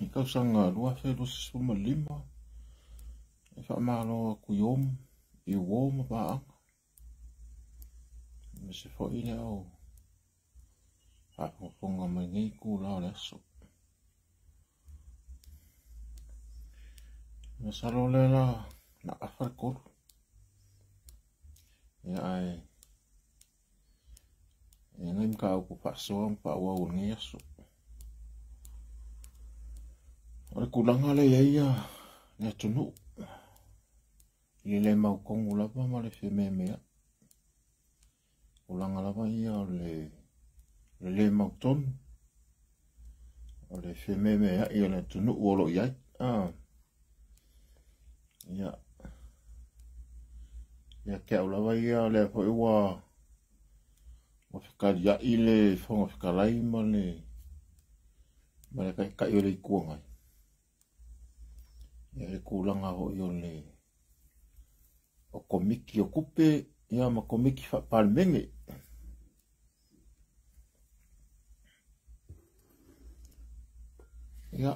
I tausaga 2025, e faamalo atu i om i uō ma paaga, aemaise foi le au faafogafoga mai nei itula o le aso. Masalo o lea la na afa le 3. Ia ae e nai mataupu faasoa ma faaauau o lenei aso. O le tulaga lea e i ai le atunuu i le le mautonu lava ma le femeameai. Tulaga lava ia o le le mautonu, o le femeameai o le atunuu o lo o i ai. Ia, ia te au lava ia, o lea foi ua fetaliai le Fofoga Fetalai ma le Taitai o le Itu Agai. Ia, i le tulaga foi o le o Komiti o Tupe, ia ma Komiti Faa-Palemene. Ia,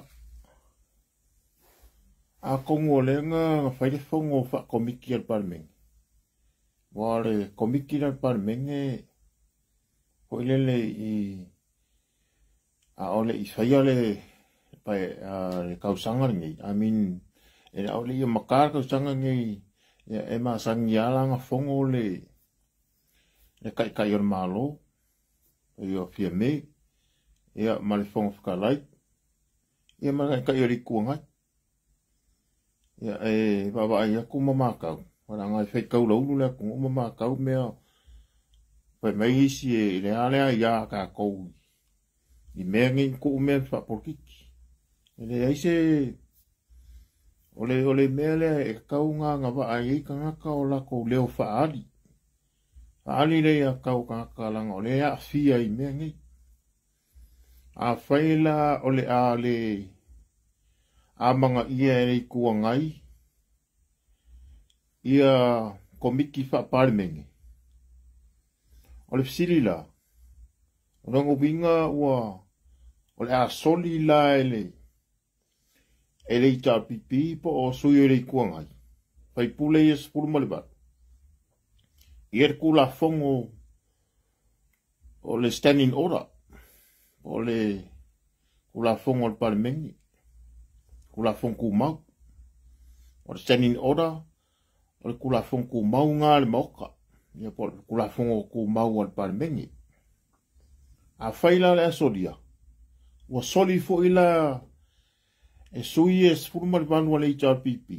atonu o lea na fai le fono faa-Komiti a le Palemene. Aua o le Komiti lea a le Palemene foi lele i a o le i faia le tausaga lenei, I mean, e a o le i amata le tausaga lenei, ia, e masani lava la ona fono le Taitai o le Malo, ia Fiame, ia, ma le Fofoga Fetalai, ia ma le Taitai o le Itu Agai. Ia, e vaavaai atu ma matau, leaga e faitau laulu le atunuu ma matau mea, fai mai isi e le a le aia a tatou i mea nei tuu mea faapolokiki. E leai se o le mea lea e tatau ona agavaa ai ai tagata o latou leo faaali. Faaali lea ia tau tagata leaga o lea e aafia i mea nei. Afai la o le a le amanaia e le Itu Agai ia Komiti Faa-Palemene, o le fesili la, o lona uiga ua o le a soli la e le HRPP po o sui o le Itu Agai, faipule ia 18, ia le Tulafono o le Standing Order, o le Tulafono o le Palemene, Tulafono Tumau. O le Standing Order, o le Tulafono Tumau ngā le Maota, ia po o le Tulafono Tumau a le Palemene. Afai la le a solia, ua soli foi la e sui e 18 a le HRPP,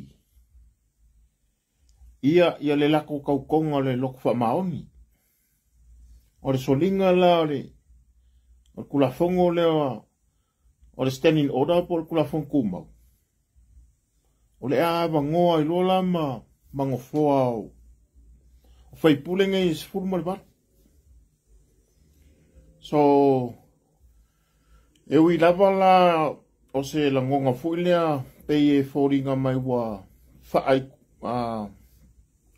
ia le lako tautoga o le loto faamaoni. O le soliga la o le Tulafono lea o le Standing Order po o le Tulafono Tumau, o le a avanoa ai loa la ma nofoa o faipule nei e 18. So, e ui lava la o se lagona foi lea pei e foliga mai ua faai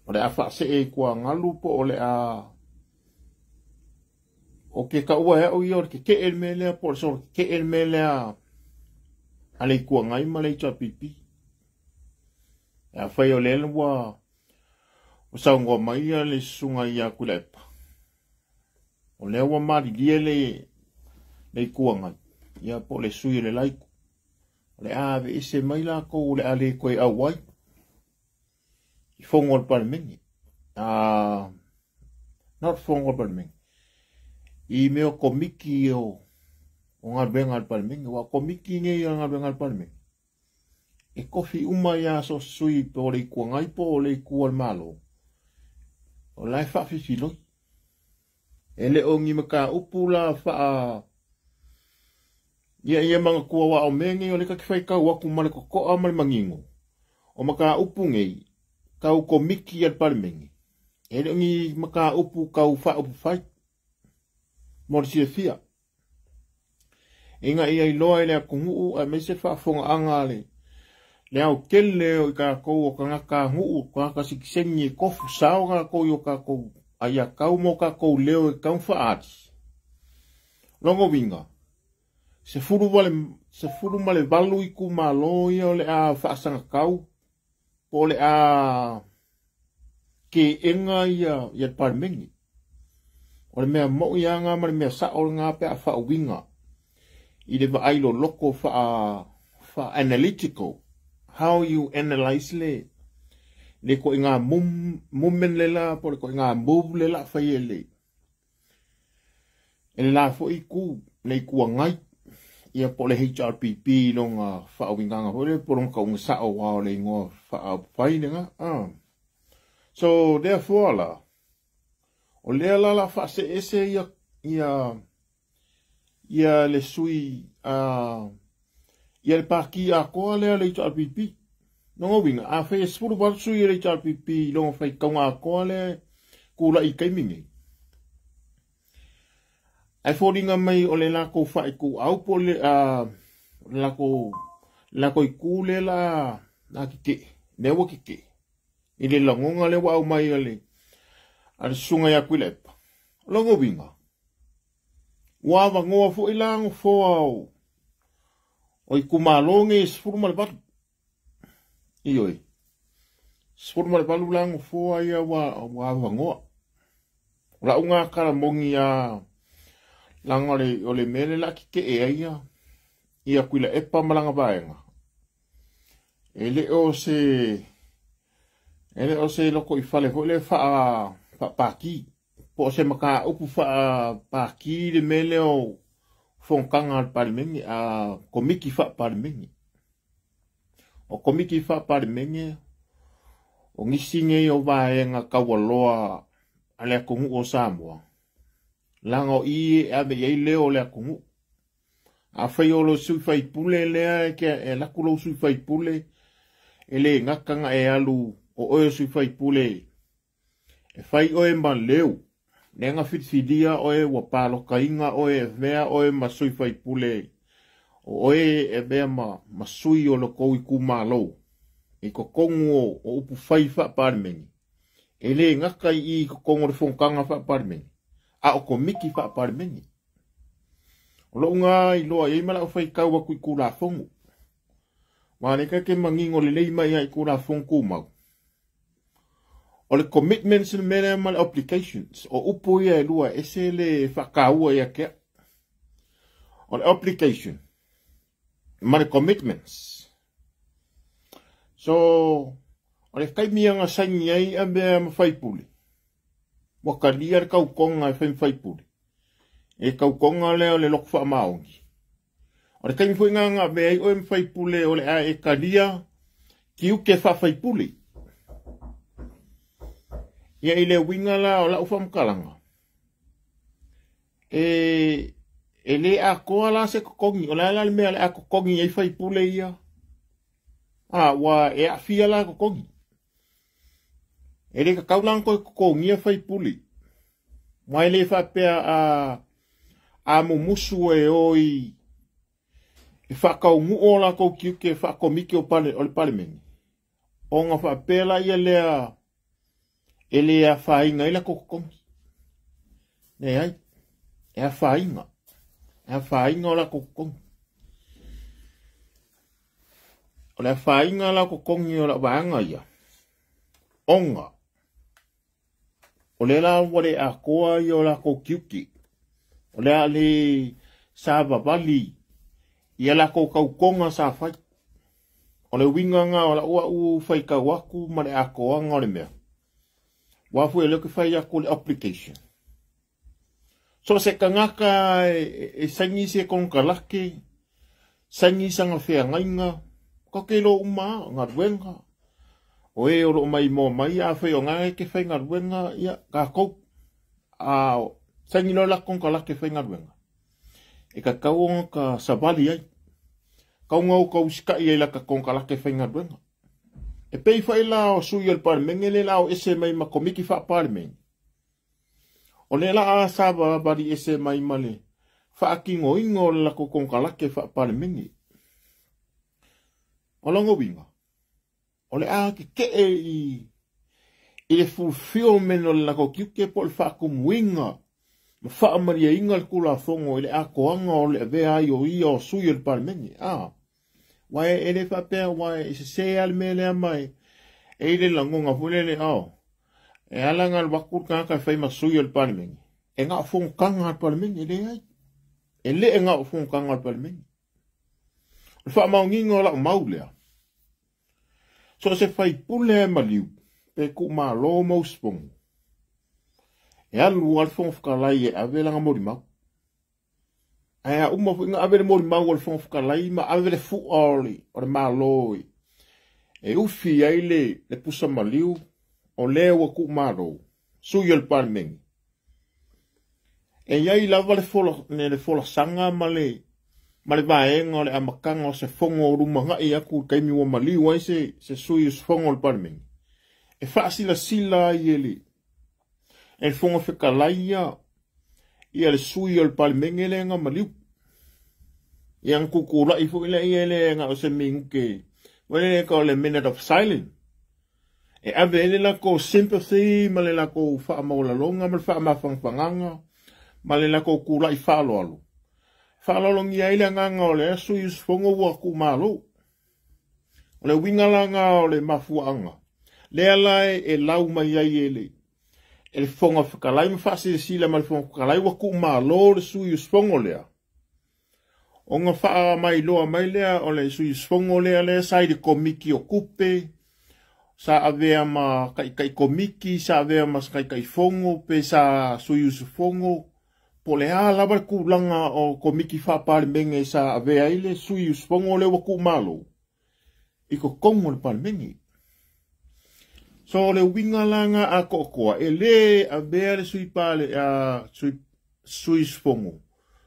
o le a faasee i kuagalu po o le a o ke taua e au ia o le keke'e le mea lea po o le solo keke'e le mea lea a le Itu Agai ma le HRPP. Afai o lea ua saunoa mai ia le susuga ia Tuilaepa, o lea ua malilie le Itu Agai, ia po o le sui o le laiku, o le a aveese mai latou o le a le toe auai i fono o le Palemene. Not fono o le Palemene, i mea o komiti o galuega a le Palemene. Ua komiti nei o galuega a le Palemene, e kofi uma ia so sui po o le Itu Agai po o le Itu o le Malo, o la e faafifiloi. E le o ni mataupu la faa ia ia manatua wa o mea nei o le ta te faitau atu ma le toto'a ma le manino. O mataupu nei tau komiti a le Palemene, e le o ni mataupu tau faaupufai mo le silafia. Ina ia iloa i le atunuu aemaise faafofogaaga a le aotele o i tatou o tagata nuu, tagata sitiseni e tofu sao tatou i o tatou aiatau ma o tatou leo e tatau ona faaali. Lona uiga, 18 18 itumalo ia o le a faasagatau po o le a keega ia le Palemene. O le mea mo'i aga ma le mea sa'o lena pe a faauiga i le vaai loloko faa analytical, how you analyse le koiga movement le la po o le koiga move le la fai e le la fo'i ku le itu agai ia po o le HRPP i lona faauigaga foi lea po o lona tauga sa'o aua o le igoa faaupufai lena. So therefore la o lea la la faaseese ia ia ia le sui ia le paki atoa lea le HRPP. Lona uiga afai e 18 sui o le HRPP i lona faitauga atoa lea kula'i i taimi nei, ae foliga mai o le latou faaituau po o le latou itu lea la tetee lea ua tetee i le lagona lea ua aumai a le susuga ia Tuilaepa. O lona uiga ua avanoa foi la nofoa o itumalo nei e 18. Ioe, 18 la nofoa ia ua avanoa. O lau ngā kalamogi a laga o le mea le la tetee ai ia Tuilaepa ma lana vaega. E le o se loko i fale foi le faapaki po o se mataupu faapaki le mea lea o fonotaga a le Palemene, a komiti faa-Palemene. O komiti faa-Palemene o nisi nei o vaega taualoa a le atunuu o Samoa, laga o i e ave i ai leo o le atunuu. Afai o lo sui faipule lea e alu atu lou sui faipule, e le gata na e alu o oe o sui faipule e fai oe ma leu lea na filifilia oe ua palokaina oe e avea oe ma sui faipule, o oe e avea ma sui o lo kou itumalo i totonu o upu fai faa-Palemene. E le gata i totonu o le fonotaga faa-Palemene, a o komiti faa-Palemene. O lou ngā iloa i ai ma lau faitau atu i Tulafono. Aua lea ke manino lelei mai ai i Tulafono Tumau. O le commitments le mea lea ma le obligations. O upu ia e lua ese le faataua ia te au. O le obligation ma le commitments. So, o le taimi aga saini ai a mea ma faipule, ua talia le kautoga e fai ma faipule. E kautoga lea o le loko faamaoni. O le taimi foi nga avea ai oe ma faipule o le a e talia tiute faafaipule. Ia i le uiga la o lau faamatalaga, e le atoa la se totogi. O le a la le mea o le a totogi ai faipule ia? Ua e aafia la totogi. E le tatau la ona toe totogia faipule. Aua e le faapea a mumusu e oi e faakauguu o latou tiute faakomiti o le Palemene, ona faapea la ia lea e le afaina ai latou totogi. Leai, e afaina. E afaina o latou totogi. O le afaina o latou totogi o lau vaega ia, ona o lea la ua le atoa ia o latou tiute. O le a le savavali ia latou tautoga sa fai. O le uiga nga o lau au faitau atu ma le atoaga o le mea. Ua foi o lea ke fai atu le application. So se tagata e saini se konokalake, saini sana feagaiga, ka ke lo uma galuega. O e o loo mai moa mai afai o gaga e ke fai galuega ia kakou. A saini loa la konokalake fai galuega. E tatau ona ka savali ai. Kauga o ka usikai ai la ka konokalake fai galuega. E pei fai la o sui o le Palemene le la o ese mai ma komiti faa-Palemene. O le la a savavali ese mai ma le faakinoina o le latou konokalake faa-Palemene. O lona uiga, o le a tetee i le fulfillment o le latou tiute po o le faatumuina Ma faamalieina le Tulafono i le atoaga o le avea ai o ia o sui o le Palemene. Uae e le faapea, uae e sesē lava le mea lea ma e i le lagona foi lele, e ala ona alu atu le tagata e fai ma sui o le Palemene, e na o fonotaga a le Palemene, leai. E le na o fonotaga a le Palemene. O le faamaoniga o lau mau lea, so o se faipule e maliu, pe tuumalo ma usufono, e alu lava le Fofoga Fetalai e ave lana molimau. Ae a uma foi ona ave le molimau a le Fofoga Fetalai ma ave le fua o le Malo e ufi ai le pusa maliu o lea ua tuumalo, sui o le Palemene. E i ai lava le folasaga ma le vaega o le amataga o se fono o lumanai atu i taimi ua maliu ai se sui usufono o le Palemene. E faasilasila ai e le Fofoga Fetalai ia le sui o le Palemene lea na maliu. Ia na tutulai foi lea ia le na o se minute, foi lea o le minute of silence. E ave ai le latou sympathy ma le latou faamaualaloga ma le faamafangafagaga ma le latou tulai faaaloalo. Faaaloalogia ai le agaga o le sui usufono ua tuumalo. O le uiga la lena o le mafuaaga lea la e lau mai ai e le Fofoga Fetalai ma faasilasila ma le Fofoga Fetalai ua tuumalo le sui usufono lea. Ona faamailoa mai lea o le sui usufono lea sa i le komiti o tupe, sa avea ma taitai komiti, sa avea ma taitai fono, pe sa sui usufono, po le a lava le tulaga o komiti faa-Palemene sa avea ai le sui usufono lea ua tuumalo i totonu o le Palemene. So le uiga la nga atoatoa, e le avea le sui sui usufono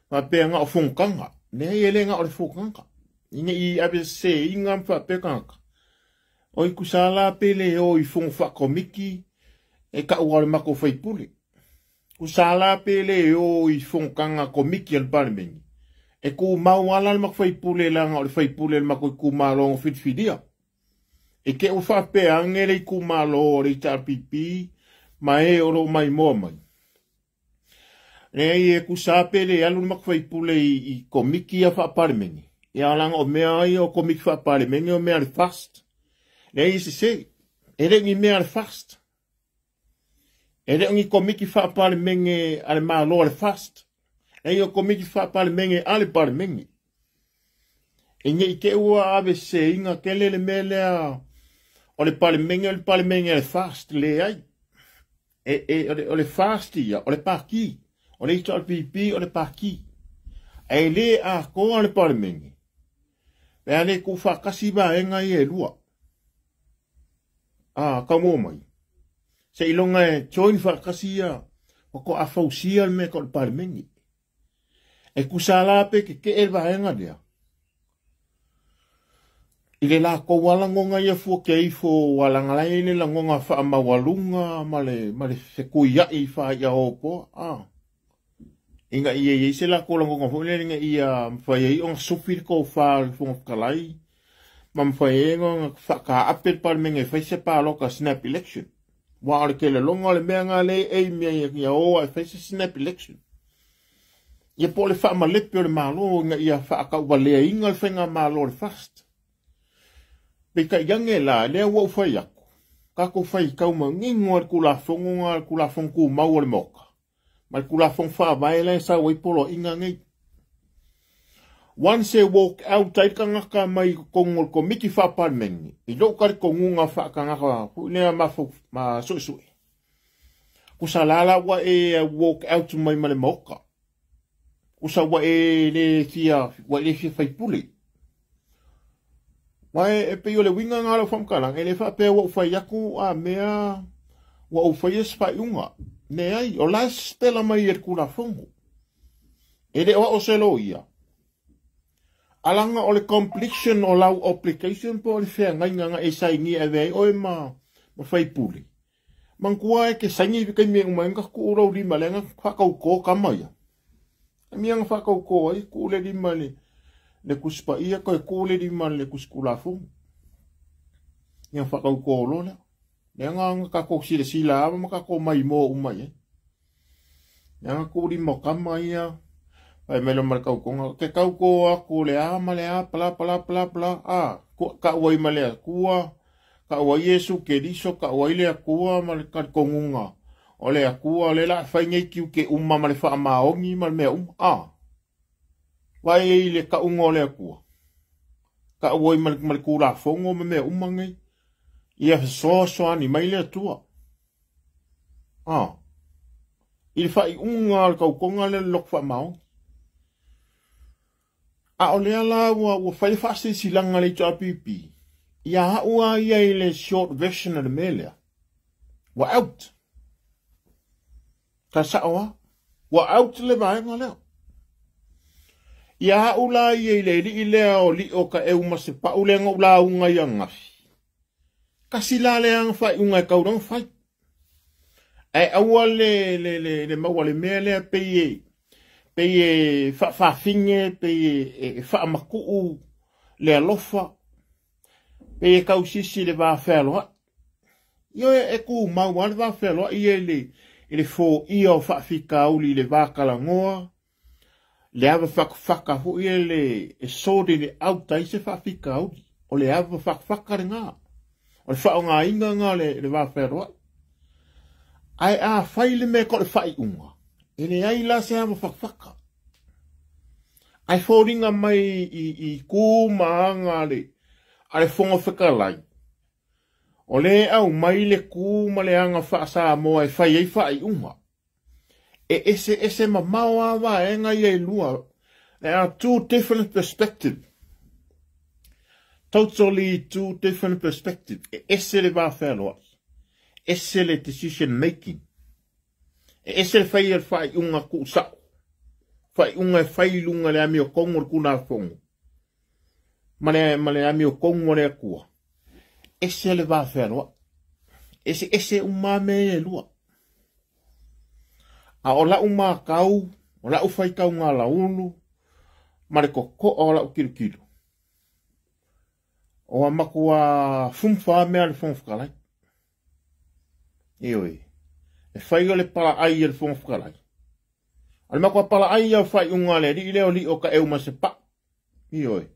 faapea na o fonotaga. Leai, e le na o le fonotaga. Ina i ave se inga ma faapea tagata. O i kusa la pe le o i fono faakomiti e taua o le matou faipule. Kusa la pe le o i fonotaga komiti a le Palemene. E tumau ala le matou faipule leaga o le faipule le matou itumalo na filifilia. E te ua faapea age le itumalo o le HRPP ma e o loo maimoa mai. Leai, e kusa pe le alu le matou faipule i komiti ia faa-Palemene. Ia laga o mea ai o komiti faa-Palemene o mea le fast. Leai, e sese. E le ni mea le fast. E le ni komiti faa-Palemene a le Malo a le fast. Leai, o komiti faa-Palemene a le Palemene. E nei te ua ave se inga tele le mea lea o le Palemene o le Palemene a le fast. Leai. O le fast ia, o le paki. O le HRPP o le paki. E le atoa le Palemene. Pe a le tuufaatasi vaega ia e lua. Kaumua mai. Se iloga e join faatasi ia o ko afausia le mea ka o le Palemene. E kusa la pe ke ke e le vaega lea. I le latou alagoga ia fua ke ifo alagalae le lagoga faamaualuga ma le fekuiai faai'a opoa. Ina ia iai se latou lagoga foi lea ina ia mafai ai ona sufi le tofā o le Fofoga Fetalai ma mafai ai ona faakaape le Palemene e fai se paloka snap election. Ua o le kelelonga o le mea nga le e mea ia o e fai se snap election. Ia po o le faamalepe o le Malo ina ia faakauvaleaina le faiga malo o le fast. Peitai age la, lea ua ou fai atu. Tatou faitau manino a le Tulafono na le Tulafono tumau o le Maota. Ma le Tulafono faavae la e sau ai poloaiga nei. Once e walk out ai le tagata mai totonu o le komiti faa-Palemene, i lou talitonuga faatagata foi lea ma suesue. Kusa la la ua e walk out mai ma le Maota. Kusa ua e le fia, ua e le fia faipule. Wae e pei o le uiga nga lau faamatalaga, e le faapea ua ou fai atu a mea ua ou faia se faaiuga. Leai, o la e sesitela mai e le Tulafono. E le o ao se loia. Alaga o le completion o lau application po o le feagaiga na e sainia e avea ai oe ma faipule. Manatua e ke saini i taimi e uma ai na tuu lau lima lea na faakaukō kama ia. Mea na faakaukō ai, tuu le lima le tusi paia koe tuu le lima le tusi Tulafono. Ia faakaukō loa lea. Lea na tatou silasila ava ma tatou maimoa uma i ai. Leaga kuulima o kama ia, fai mai loa ma le kaukoga, ke kauko aku le a ma le a, pala pala pala pala, a, ka'u ai ma le Atua, ka'u ai Iesu Keriso, ka'u ai le Atua ma le talitonuga o le Atua, o lea o le a fai nei tiute uma ma le faamaoni ma le mea uma, a. Vaai ai i le ta'uga o le Atua, ta'u ai ma le Tulafono ma mea uma nei, ia fesoasoani mai le Atua, a. I le faaiuga o le tautoga lea o le loto faamaoni. A o lea la ua fai le faasilasilaga a le HRPP, ia a'u a ia i le short version o le mea lea, ua out. Ka sa'o a, ua out le vaega lea. Ia a'u la ia i le alii lea o Lio Taeu ma Sepa'u lea na ou lauga ai ananafi. Tasi la lea aga faaiuga e tau ona fai. Ae aua le maua le mea lea pei e faafafine, pei e faamatuu le alofa, pei e tausisi le va fealoai. Ioe, e tumau lava le va fealoai ia i le foia o faafitauli i le va talanoa, le ava fatafata foi e le e sort it out ai se faafitauli. O le ava fatafata lena. O le faaaogaina lena o le va fealoai. Ae a fai le mea o le faaiuga, e leai la se ava fatafata. Ae foliga mai i tu ma aga a le Fofoga Fetalai, o le aumai le tu ma le aga faa-Samoa e fai ai faaiuga. E eseese mamao lava vaega ia e lua. There are two different perspectives. Totally two different perspectives. E ese le va fealoai. Ese le decision making. E ese le fai o le faaiuga tuusa'o. Faaiuga e fai i luga le amiotonu o le Tulafono. Ma le amiotonu o le Atua. Ese le va fealoai. Eseese uma mea ia e lua. A o la'u matau, o la'u faitauga laulu, ma le toto'a o la'u tilotilo. O a matua fumafa mea a le Fofoga Fetalai. Ioe. E fai o le pala'ai e le Fofoga Fetalai. O le matua pala'ai ia o faaiuga a le alii lea o Lio Taeu ma Sepa'u. Ioe.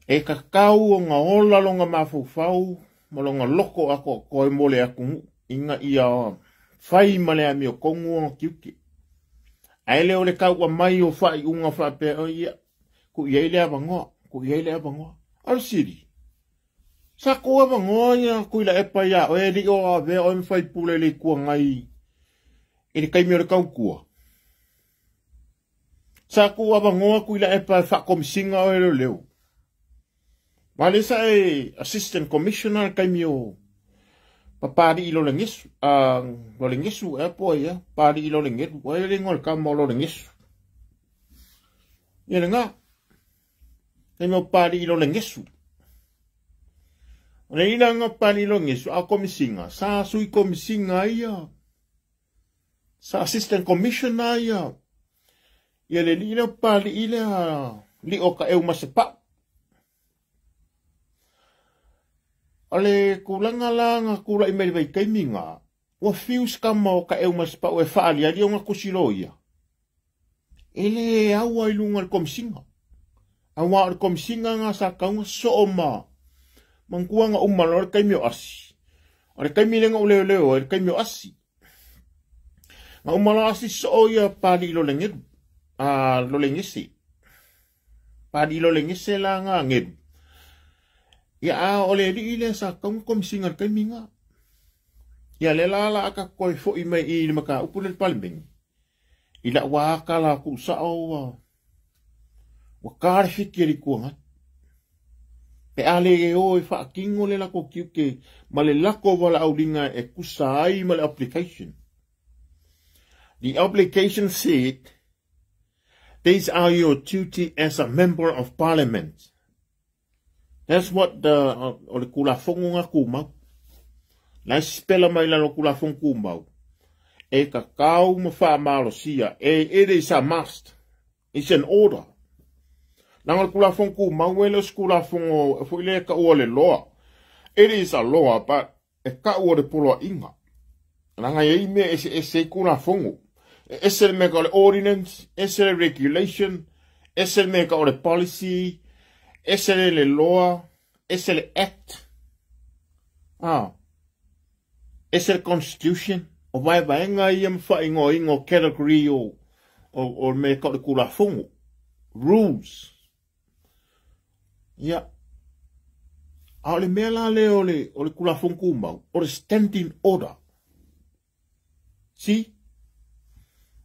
E tatau ona ola lona mafaufau ma lona loto atoatoa mo le atunuu ina ia fai ma le amiotonu ona tiute. Ae le o le tau mai o faaiuga faapea o ia, tuu i ai le avanoa, tuu i ai le avanoa. O le sili, sa tuu avanoa ia Tuilaepa iā oe Lio o avea oe ma faipule i le Itu Agai i le taimi o le tautua. Sa tuu avanoa Tuilaepa e faakomisina oe leoleo. Ma le sa e assistant commissioner le taimi o Papali'i Lolegesu, Lolegesu ea po ai ea, Papali'i Lolegelu, ai le igoa o le tama o Lolegesu. Ia lena, taimi o Papali'i Lolegesu. O le ilaga o Papali'i Lolegesu, a o komisina, sa sui komisina ia, sa assistant commissioner ia, ia le alii lea o Papali'i lea, Lio Taeu ma Sepa'u. O le tulaga la na tula'i mai le vaitaimi lena, ua fiu si tama o Taeu ma Sepa'u e faaaliali ona tusi loia. E le aua i luga o le komisina. Auā o le komisina lena sa tatau ona sosoo ma manatua na uma loa le taimi o asi. O le taimi lea na ou leoleo ai, le taimi o asi. Na uma loa asi sosoo ia Papali'i Lolegelu, Lolegese. Papali'i Lolegese la na Gelu. Ia a o le alii lea sa tatau ona komisina i le taimi lena. Ia lea la la a tatou toe fo'i mai i le mataupu lea i le Palemene. I la'u ata la tuusa'o ua ta le fiti e le Itu Agai. Pe a le o e faatino le latou tiute ma le latou valaauliga e tusa ai ma le application. The application said, these are your duty as a member of parliament. That's what the, o le Tulafono na tumau. La e sipela mai lalo o Tulafono tumau. E tatau ma faamalosia. E, it is a must. It's an order. Leaga o le Tulafono tumau e le o se Tulafono foi lea e taua o le law. It is a law, but e taua o le poloaiga. Leaga e i ai mea eseese ai Tulafono. E ese le mea ka o le ordinance, ese le regulation, ese le mea ka o le policy, ese le law, ese le act. Ah. Ese le constitution. O vaevaega ia ma faaigoaina o category o le mea ka o le Tulafono. Rules. Ia. A o le mea la lea o le Tulafono Tumau, o le standing order. See?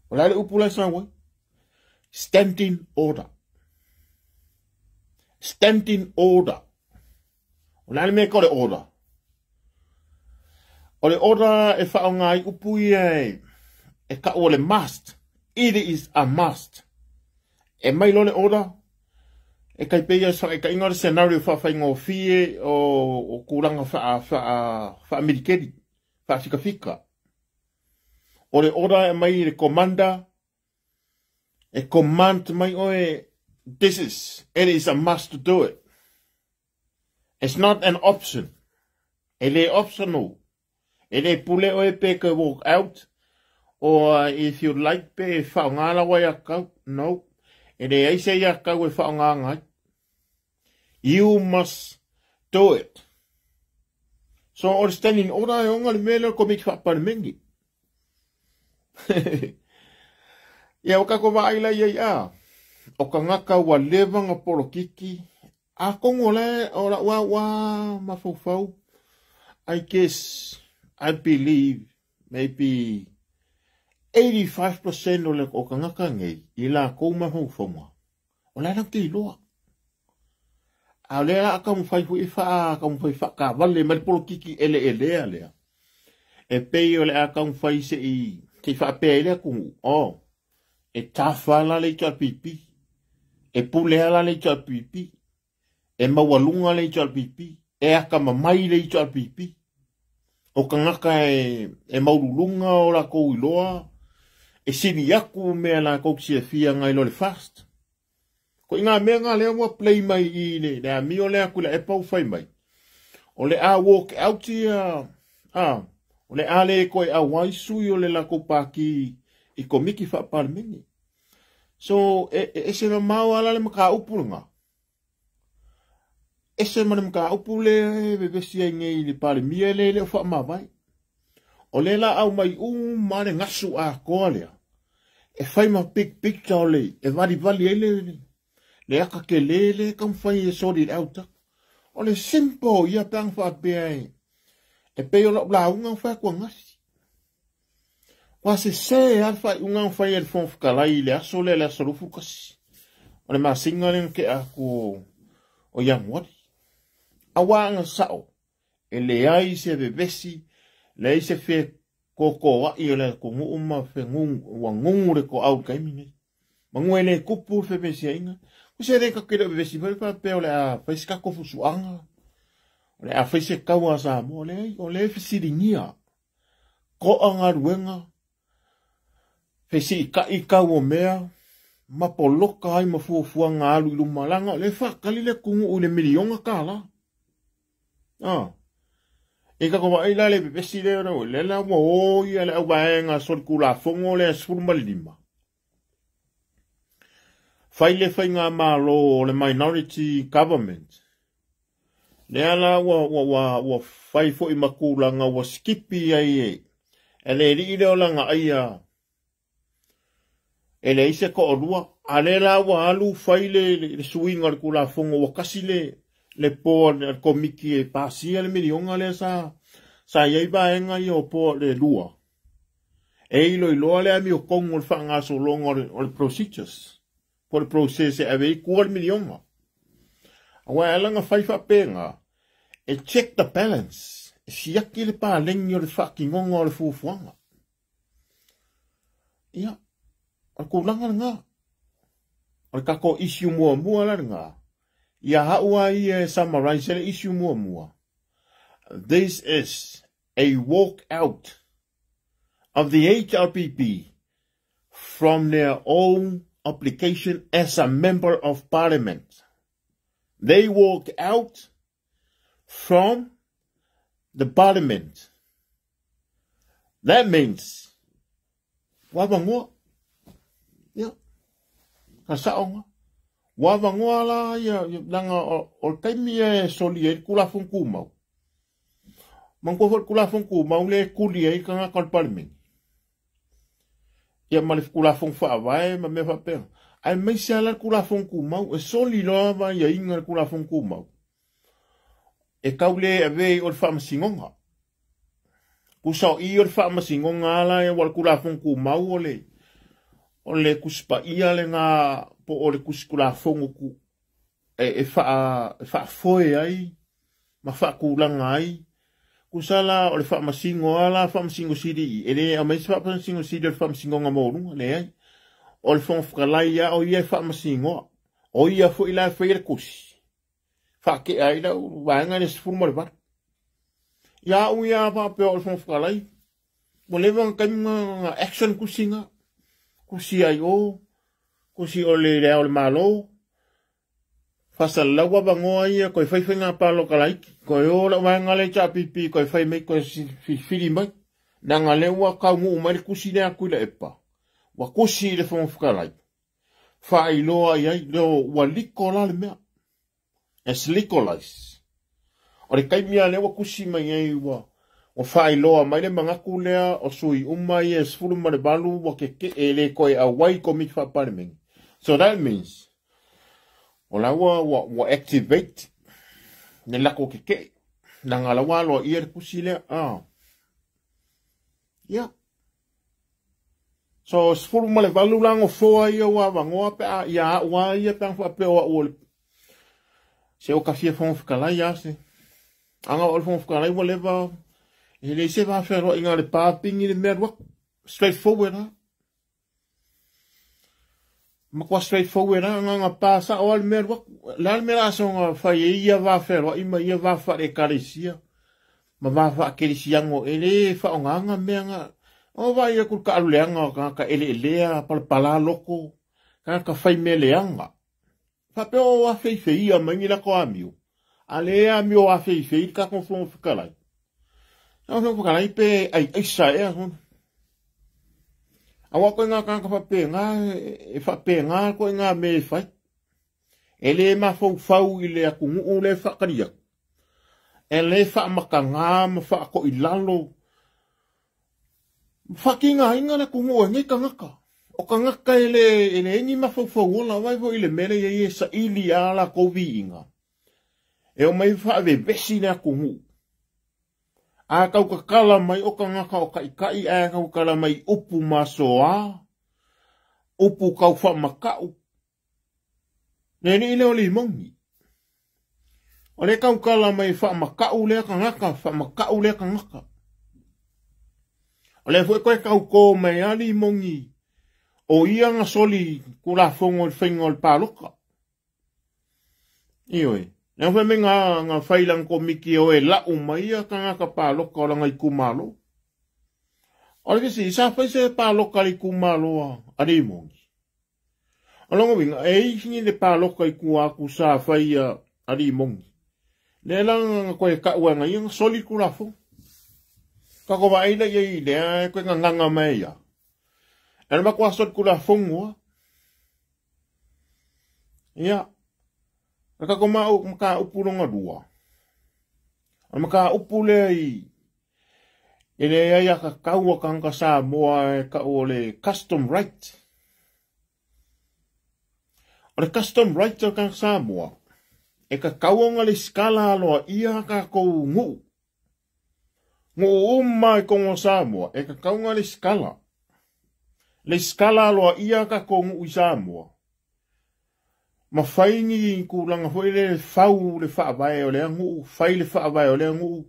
O le a le upu la e sau ai? Standing order. Standing order. O le a le mea ka o le order? O le order e faaaoga ai upu ia e ta'u o le must. It is a must. E mai loa le order, e tai pei o se faataitaiga o le scenario faafaigofie o tulaga faamilikeli, faafikafika. O le order e aumai i le commander, e command mai oe, this is, it is a must to do it. It's not an option. E le optional. E le pule oe pe ke walk out or if you like pe whaonga lawa ia kau. No. E le ai se ia kau e whaonga ngai. You must do it. So o le standing order e onga le mea lea o le Komiti Faa-Palemene. Ia, o kako vaai la ia ia. O kangaka ua leva nga polokiki. A kongo le o la ua ua mafaufau. I guess, I believe, maybe 85% o le o kangaka nei i lakou mafaufauga. O la e te iloa. A o lea la a taumafai foi e taumafai faatavale mai le polokiki eleelea lea. E pei o le a taumafai se i faapea ai le atunuu, oh, e tafa la le HRPP, e pulea la le HRPP, e maualuga le HRPP, e akamamai le HRPP. O kangaka e maululuga o lakou iloa, e sili aku mea lakou te silafia nai lo le fast. Ko i ngā mea ngā lea ua play mai i le amio lea aku i le epa ua fai mai. O le a walk out ia, a, o le a le koe auai sui o le lakou pāti i komiti faa-Palemene. So, e ese mamao a la le mataupu lena. Ese ma le mataupu lea e vevesi ai nei i le Palemia lea e le o faamavae. O lea la aumai uma le gasu atoa lea e fai ma big picture o le e valivali ai le aka tele lea e taumafai e sort it out atu. O le simple ia pe ana faapea e pei o lau lauga na fai atu anasi. Ua sese lava le faaiuga na fai e le Fofoga Fetalai i le aso lea, le aso 21 o le masina lea na tea atu o Ianuari. Aua ana sao, e leai se vevesi, leai se fetotoai o le atunuu ma ua gugu le toau i le taimi nei. Manu e le tupu le fevesiaiga. Ko se le tatou te le o vevesi mai faapea o le a fai se tatou fusuaga, o le a fai se taua a Samoa. Leai, o lea e fesiligia toa galuega, fesiitai tau o mea, ma poloka ai ma fuafuaga alu i luma, leaga o lea e faatali le atunuu i le miliona tala. Ah. I tatou vaai la le vevesi lea, lea la ua o ia le auvaega solitulafono lea 15. Fai le faigamalo o le minority government. Lea la ua fai foi ma tulaga ua sikipi ai e le alii lea o Lagaaia e leai se toalua. A lea la ua alu fai le suiga o le Tulafono ua tasi le po a le Komiti e pasia le miliona lea sa i ai vaega ia o po le lua. E iloiloa le amiotonu o le faagasologa o le procedures po o le process e ave ai tua le miliona. Aua e ala ona fai faapena, e check the balance, e siaki le paleni o le faatinoga o le fuafuaga. Ia, o le tulaga lena. O le tatou issue muamua la lena. Ia au lava ia e summarize le issue muamua. This is a walk out of the HRPP from their own obligation as a member of parliament. They walk out from the parliament. That means ua avanoa. Ia, ka saʻoga. Ua avanoa la ia leaga o le taimi e soli ai le Tulafono Tumau. Manatua foi le Tulafono Tumau lea e tuli ai tagata o le Palemene. Ia ma le Tulafono Faavae ma mea faapena. Aemaise lava la le Tulafono Tumau, e soli loa aiaiga o le Tulafono Tumau. E tau le avea i o le Faamasinoga. Tusa o i o le Faamasinoga ala aua o le Tulafono Tumau o le o le Tusi Paia lena po o le Tusi Tulafono e faafoe ai ma faatulaga ai. Tusa la o le Faamasino a la Faamasino Sili e le aumai se Faamasino Sili o le Faamasinoga Maualuga, leai. O le Fofoga Fetalai lava o ia e faamasinoa. O ia foi la e faia le tusi. Faatea ai lau vaega le 18. Ia au ia faapea o le Fofoga Fetalai, ua leva ona taimi na action tusi na. Tusi ai o, tusi o le Ao o le Malo, faasalalau avanoa ia toe fai faiga palota laiti. Toe o lau vaega lea HRPP toe fai mai toe filifili mai. Leaga lea ua taunuu mai le tusi lea a Tuilaepa. Ua tusi i le Fofoga Fetalai. Faailoa i ai, leo ua liko la le mea. It's legalized. O le taimi lava lea ua tusi mai ai ua faailoa mai le manatu lea o sui uma ia e 18 ua keke'e e le toe auai i Komiti Faa-Palemene. So that means o la ua activate le latou keke'e. Leaga la ua aloaia le tusi lea. Ia. So 18 la nofoa ia ua avanoa pe a ia au a ia pe a faapea o au o le se o ka fia Fofoga Fetalai a se. Aga o le Fofoga Fetalai ua leva e leai se va fealoaiga a le pa pigi le mea alu atu. Straight forward lava. Matua straight forward lava agaga pa sao lava le mea alu atu. O le a le mea o le a soona fai ai ia va fealoai ma ia va faale-ekalesia ma va faakerisiano e le faaaogaina mea na. O vaai atu i le taalu leaga o tagata eleelea, palapala loto, tagata fai mea leaga. Faapea o afeifeia mai ni latou amio, a le amio afeifei le tatou Fofoga Fetalai. O le Fofoga Fetalai pe aiaisa ea sona. Aua koe ngā tagata faapena, e faapena koe ngā mea e fai. E le mafaufau i le atunuu lea e faatali atu. E le faamatagā ma faatoilalo. Faatigaina le atunuu e nei tagata. O tagata e leai ni mafaufau ola, vaai foi i le mea lea e i ai e saili lava latou viiga. E omai faavevesi le atunuu. A tautatala mai o tagata o taitai ae tautala mai upu masoa, upu taufaamatau. Le alii lea o Limoni. O lea tautala mai faamatau lea tagata, faamatau lea tagata. O lea foi toe tautō mai lava Limoni o ia na soli Tulafono i le faiga o le palota. Ioe. Lea foi mai na fai lana komiti e o e lau mai ia tagata palota o lana itumalo. O le fesili, sa fai se palota a le itumalo a Limoni? O lona uiga, e i ai le palota i tua atu sa fai a Limoni. Lea la na toe tau ai ia na soli Tulafono. Tatou vaai la i ai i lea e toe gagaga mai ai. E le matua soli Tulafono a. Ia. O le tatou mataupu lona lua. O le mataupu lea i e leai a tatau a tagata Samoa e tau o le custom right. O le custom right o le tagata Samoa, e tatau ona lesitala aloaia a tatou nuu. Nuu uma i totonu o Samoa, e tatau ona lesitala. Lesitala aloaia a tatou nuu i Samoa. Ma fai ni tulaga foi lele fau le faavae o lea nuu, fai le faavae o lea nuu,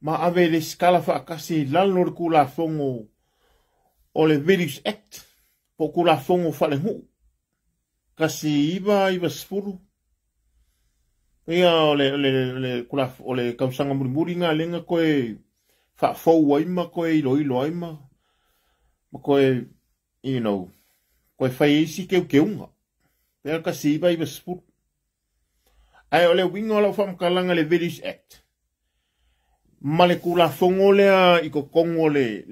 ma ave lesitala faatasi i lalo o le Tulafono o le Village Act, po o Tulafono Faalenuu. 1990. Ia o le tausaga mulimuli lena lea na toe faafou ai ma toe iloilo ai ma toe, you know, toe fai ai isi teuteuga. Pea 1990. Ae o le uiga o lau faamatalaga i le Village Act ma le Tulafono lea i totonu o le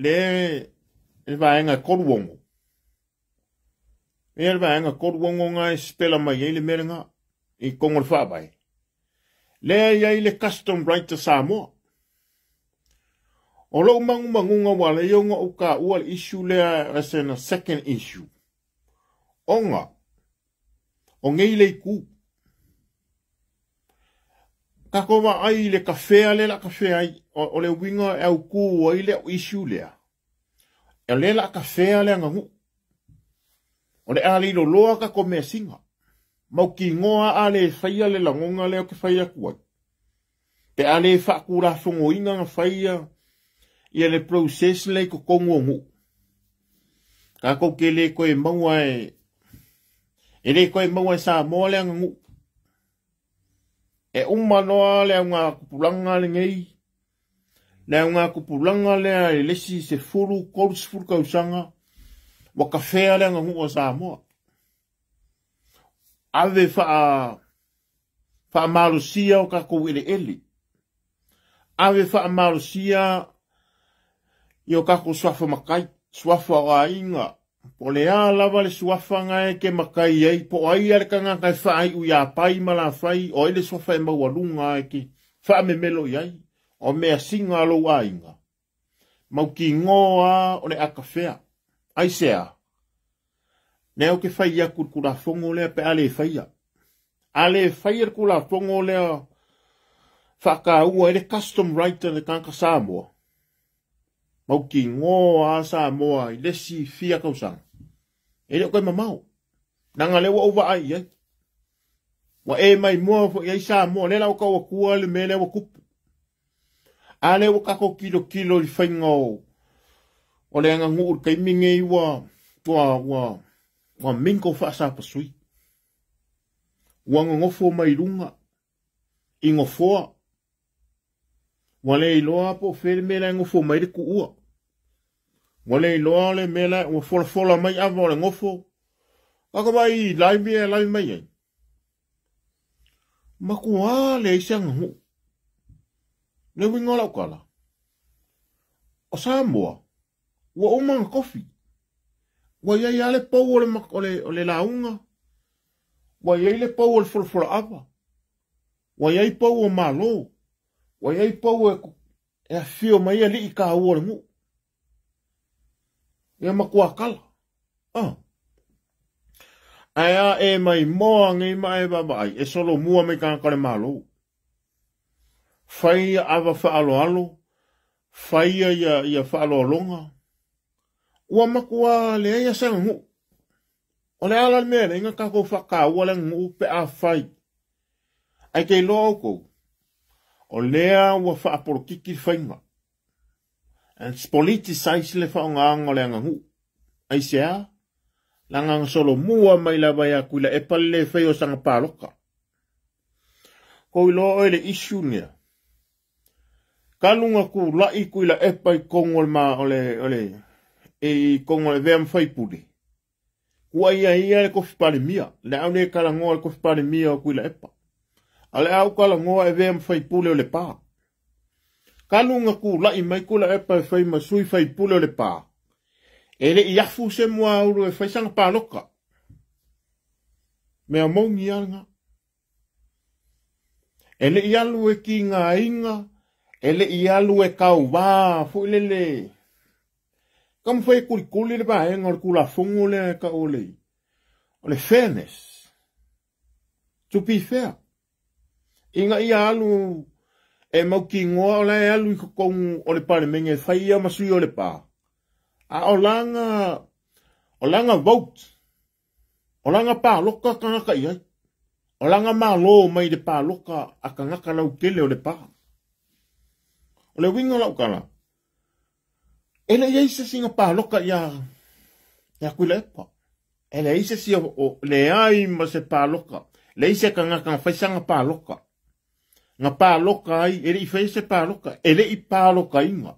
vaega e 36. E le vaega 36 ga e sipela mai ai le mea lena i totonu o le Faavae. Lea e i ai le custom right a Samoa. O lou manumanuga ua ala ai ona ou taua le issue lea as a second issue, ona o nei le itu. Tatou vaai i le kafea lea la kafea ai, o le uiga e autu ai le issue lea. O lea la kafea le aganuu. O le a leiloloa tatou measina. Mautinoa a le faia le lagona lea o te fai atu ai. Pe a le faatulafonoina na faia ia le process lea i totonu o nuu. Tatou te le toe maua e le toe maua e Samoa le aganuu. E uma loa le augatupulaga lenei, le augatupulaga lea i le isi 10, 30 tausaga, ua kafea le aganuu a Samoa. Ave faamalosia o tatou eleele. Ave faamalosia i o tatou suafa matai, suafa o aiga. Po o le a lava le suafa na e te matai ai, po o ai le tagata e faaiu ia pai ma la fai, o ai le suafa e maualuga e te faamemelo i ai, o measina a lou aiga. Mautinoa o le a kafea. Aisea? Lea o te fai atu le Tulafono lea pe a le faia. A le faia le Tulafono lea faataua ai le custom right a le tagata Samoa, mautinoa a Samoa i le isi fia tausaga. E le o koe mamao. Leaga lea ua ou vaai i ai. Ua e mai mua foi ai Samoa, lea la ua tau atua le mea lea ua tupu. A lea ua tatou tilotilo i le faiga o le aganuu i le taimi nei ua mingo faasapasui. Ua nonofo mai luga i nofoa. Ua le iloa po o fea le mea la e nofo mai le tuua. Ua le iloa le mea la ua folafola mai ava o le nofo. Kako mai i live e live mai ai. Matua le ai se aganuu. Le uiga o lau tala. O Samoa, ua uma na kofi. Ua iai lava le pau o le lauga. Ua iai le pau o le folafola ava. Ua iai pau o malo. Ua iai pau e afio mai alii taua o le nuu. Ia matua kala. Ae a e mai moa nei ma e vaavaai, e solomua mai tagata o le Malo. Faia ava faaloalo, faia ia faaloaloga. Ua matua leai a se aganuu. O le ala le mea lea, ina tatou faataua le aganuu pe a fai. Ae te iloa outou, o lea ua faapolokiki le faiga. And politicize le faaaogaga o le aganuu. Aisea? Leaga na solomua mai lava ia Tuilaepa le le faia o sana paloka. Kou iloa oe le issue lea. Talu na tulai Tuilaepa i totonu o le ma, o le, o le, i totonu o le vea ma faipule. Kua ia ia le kofi palemia. Le au le talanoa le kofi palemia o Tuilaepa. A le au talanoa e vea ma faipule o le pā. Talu na tulai mai Tuilaepa e fai ma sui faipule o le pā. E le i afu se mua ulu e fai sana paloka. Mea moni ala. E le i alu e ki ngā inga, e le i alu e kauwā, fo i lele. Ka mwhai kulikuli le vaenga o le kulafongo lea e ka o le. O le fairness. To be fair. Inga ia alu e mautinoa o la e alu i kokongu o le palemenge e fai ia masui o le pā. A o langa vote. O langa pāloka kangaka i ai. O langa malo mai le pāloka a kangaka lau tele o le pā. O le winga lau kala. E le iai se singa pāloka ia Tuilaepa. E le iai se si o le ai ma se pāloka. Le i se kangaka nga whaisanga pāloka. Nga pāloka ai, e le i whai se pāloka. E le i pāloka inga.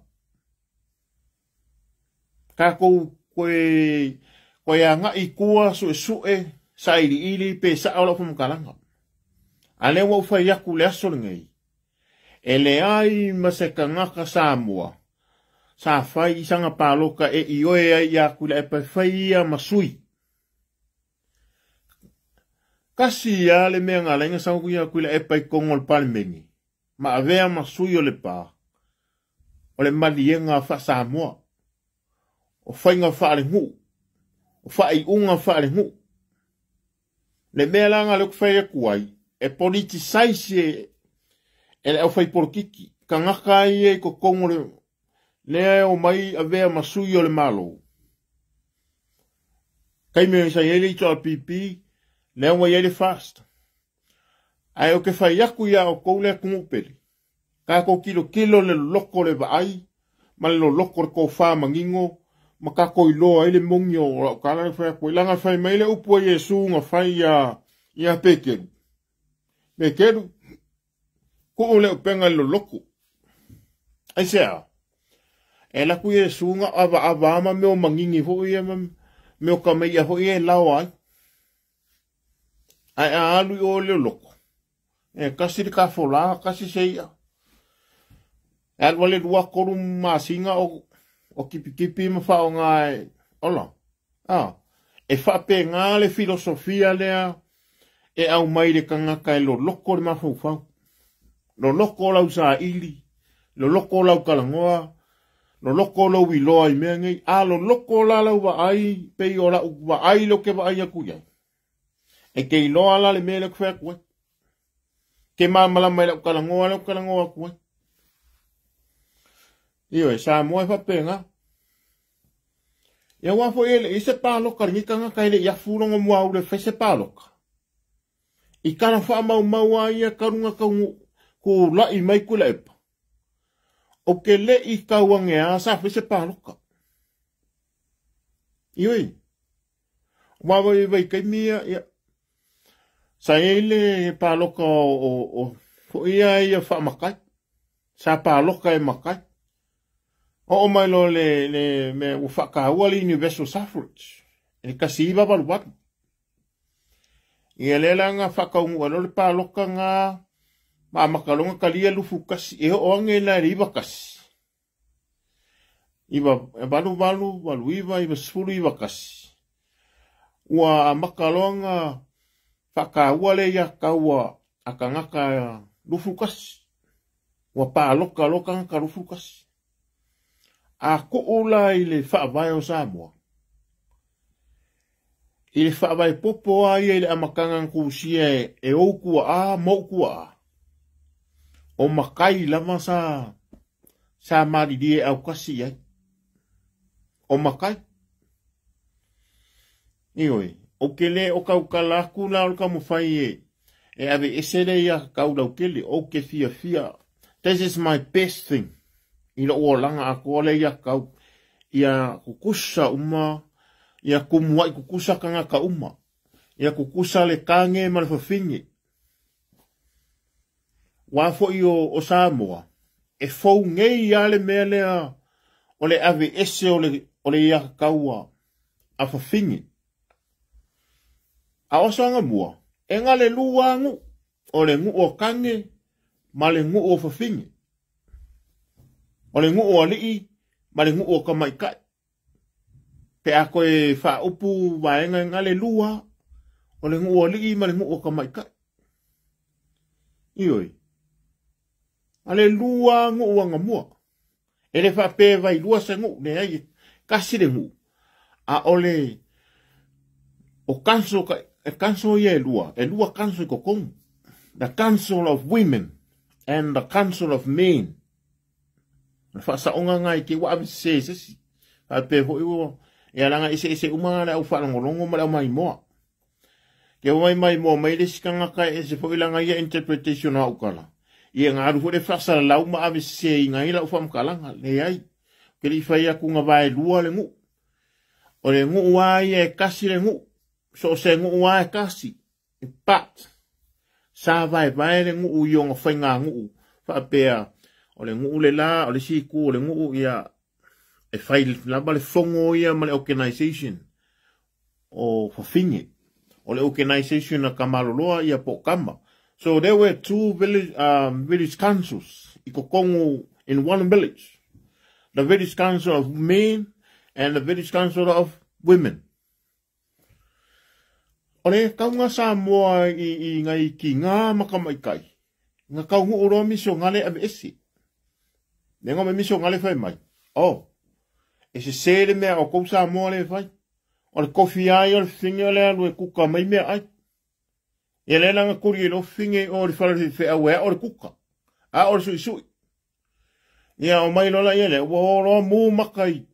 Kākou koe anga i kua sue sue sa ili ili pe sa ola whamukalanga. A le wau whai aku le aso lenei. E le ai ma se kangaka Samoa. Sa whai i sanga pāloka e i oe ai ia Tuilaepa e whai ia masui. Kasi ia le mea nga lenga sau ia kui la epa i kongo le palemene. Ma avea ma sui o le pā. O le maliega faa-Samoa. O faiga faalenu'u. O faaiuga faalenu'u. Le mea la nga le fai aku ai, e politicize e le aufai polokiki. Kangaka ia i kokongo le lea o mai avea ma sui o le malo. Kai mea sa iai le HRPP, lea ua iai le FAST. Ae o ke fai aku ia o kou lea kumu pele. Kako kilo kilo le loko le vaai, ma le loko le kofa mangingo, ma kako iloa ai le mongi o lau kala le fai aku. Langa fai mai le upu a Iesu nga fai ia Pekeru. Pekeru, kuu le upenga le loko. Ai sea, e laku Iesu nga ava ava ama meo mangingi fo ia ma meo kame ia fo ia e lao ai. Ai a alu i o le loko. E kasi le kafola, kasi se ia. E alu ale lua kolu masinga o kipikipi ma whaonga e ola. Ah, e whape ngā le filosofia lea e au mai le kangaka e lo loko le mafaufau. Lo loko lau sa ili, lo loko lau kalangoa, lo loko lau iloa i mea ngei, a lo loko la lau vaai, pei o lau vaai lo ke vaai aku iai. E ke iloa la le mea le kuwhea kuai. Ke māmalama i lau kalangoa, lau kalangoa kuai. Io e Samoa e whapenga. Ia wā fo ele, i se pāloka, ringi kanga ka ele, ia fūrongo mua ure whai se pāloka. I kana wha mau mau a ia karunga kaungu, ku lai mai ku la epa. O ke le i kauange a sa whai se pāloka. Io e. Wā wai wai kai mia, ia. Sa ele pāloka o fo ia ia wha makai. Sa pāloka e makai. O mai lo le me ua whakaua le universal suffrage. E kasi iwa walu walu. Ia le la ngā whakaungu alo le pāloka ngā ma makalonga kalia lufu kasi. E o ange la le iwa kasi. Iwa walu walu, walu iwa, iwa sifulu iwa kasi. Ua makalonga whakaua le ia kaua akangaka lufu kasi. Ua pāloka loka ngaka lufu kasi. A ko ula i le whaavae o Samoa. I le whaavae popo a ia i le amakanga kusia e oukua a, moukua a. O makai lama sa mariri e au kasi ai. O makai. Ioi, o ke le o kaukala aku la o ka mowhai e ave esele ia kaulau kele, o ke fia fia. This is my best thing. I lo olanga ako le ia kau ia kukusa uma ia kumua i kukusa kanga ka uma ia kukusa le kange ma le fafinge wa fo i o Samoa e fou ngei ia le mea lea o le ave ese o le ia kaua a fafinge a osanga mua e ngale lua ngu o le ngu o kange ma le ngu o fafinge. O le nguu alii, ma le nguu o kamaikai. Pe a koe whaopu waenga ngale lua, o le nguu alii ma le nguu o kamaikai. Ioi. Ale lua nguu anga mua. E le whape vai lua se nguu, ne ai, kasi le nguu. A ole, o kanso, e kanso ia e lua kanso i kokongu. The Council of Women and the Council of Men. Whasaonga ngai ke wa ave se se si. A pe hoi o e alanga ese ese uma le au whalongolongo ma le au maimoa. Ke o mai maimoa mai le sikanga kai ese fo ilanga ia interpretation a ukala. Ia ngā aru le whasala lau ma ave se i ngā ila uwhamkalanga. Le ai. Ke li whai aku ngā vae lua le ngu. O le ngu a ia e kasi le ngu. So se ngu a e kasi. E pat. Sa vae vae le ngu i o ngā whai ngā ngu. Whaapea. O le nguu le la, o le siku, o le nguu ia, e whai lava le fongo ia ma le organization o Fafinge. O le organization a Kamaloloa ia po Kama. So there were two village councils i Kokongo in one village. The village council of men and the village council of women. O le kauga Samoa i ngai kiga ma kamaitai, na taunuu loa misionale aveese. Le ga misionale fai mai, oh, e sese le mea o kou Samoa le fai. O le kofi ai o le fefine o le alu e kuka mai mea ai. Ia le langa kuri e lo fefine o le fale feau e o le kuka. A o le suisui. Ia o mai lola ia le, ua o loa mu makai.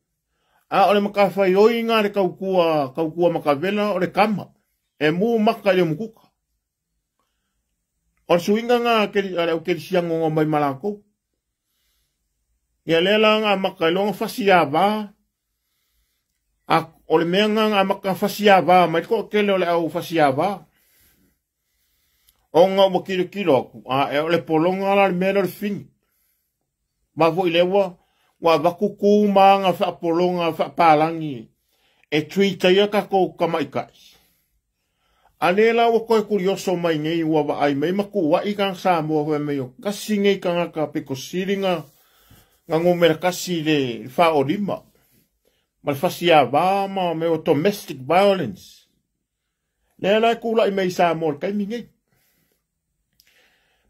A o le makawhai oi ngā le kaukua makawela o le kama. E mu maka i le mukuka. O le suinga ngā ale au kerisiango ngā mai malako. Ia le la ngā maka i longa fasi a vā. A o le mea ngā ngā maka fasi a vā, mai ko kele o le au fasi a vā. O ngā ua kilo kilo aku, a e o le polonga la le mea le fini. Ma fo i lewa, ua vakuku ma ngā whaapolonga, whaapalangi, e treat ia kako kamaikai. A le la ua koe kurioso mai nei ua vaai mai maku wa i kanga Samoa hoi mai o kasi nei kanga ka peko siringa ngā ngomera kasi le whaolima. Ma le fasi a vā ma me o domestic violence. Le la e kula i mei Samoa le kaimi nei.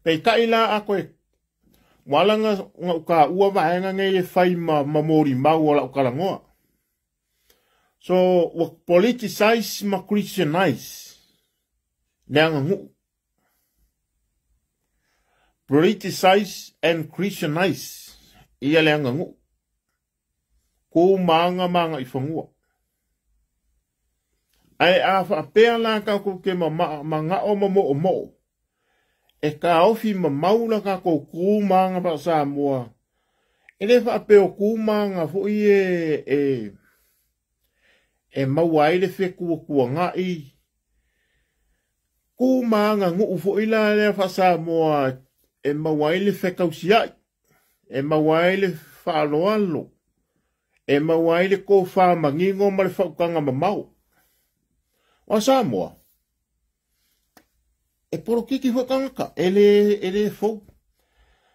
Pei tai la a koe wala nga uka ua vaenga nei e whai ma mori mau o la ukalangoa. So, ua politicize ma Christianize. Le anga ngu. Politicize and Christianize. Ia le anga ngu. Ko maanga maanga i whangua. Ai a whaapea la ka ko ke ma ngao ma mo o mo. E ka ofi ma maula ka ko ku maanga pa Samoa. E le whaapea o ku maanga fo i e maua ai le whekua kua ngai. Ku maanga ngu fo i la lea wha Samoa e maua ai le whekausiai. E maua ai le whaaloalo. E maua ai le kōwha mangingo ma le whaukanga mamau. O Samoa, e porokiki whakangaka, e le fou.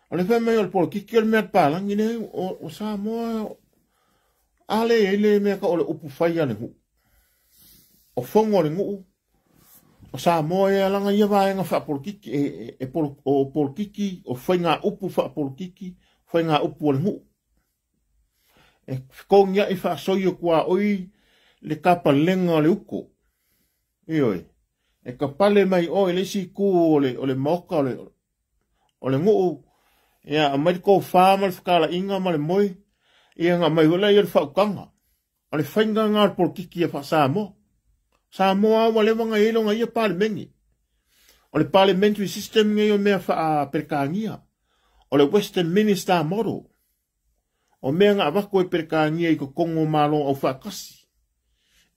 O le whai mai o le porokiki o le mea pālangi ne, o Samoa, a le e le mea ka o le upu whai a le ngu. O whongo le ngu, o Samoa e alanga ia vaenga whaaporokiki, o porokiki, o whai ngā upu whaaporokiki, whai ngā upu o le ngu. E kongia i whaasoi o kua oi le kapalenga o le uko. Ioi. E ka pale mai o le isi ku o le maoka o le nguu. Ia a mai ko wha ma le whakala inga ma le moi. Ia ngā mai wala ia le whaukanga. O le whainga ngā porokiki e wha Samoa. Samoa wa lewa ngā elo ngā ia parliamengi. O le parliamentary system ngai o mea wha Perekangia. O le Western Minister model. O mea ngā wako e Perekangia i ko Kongo malo au whakasi.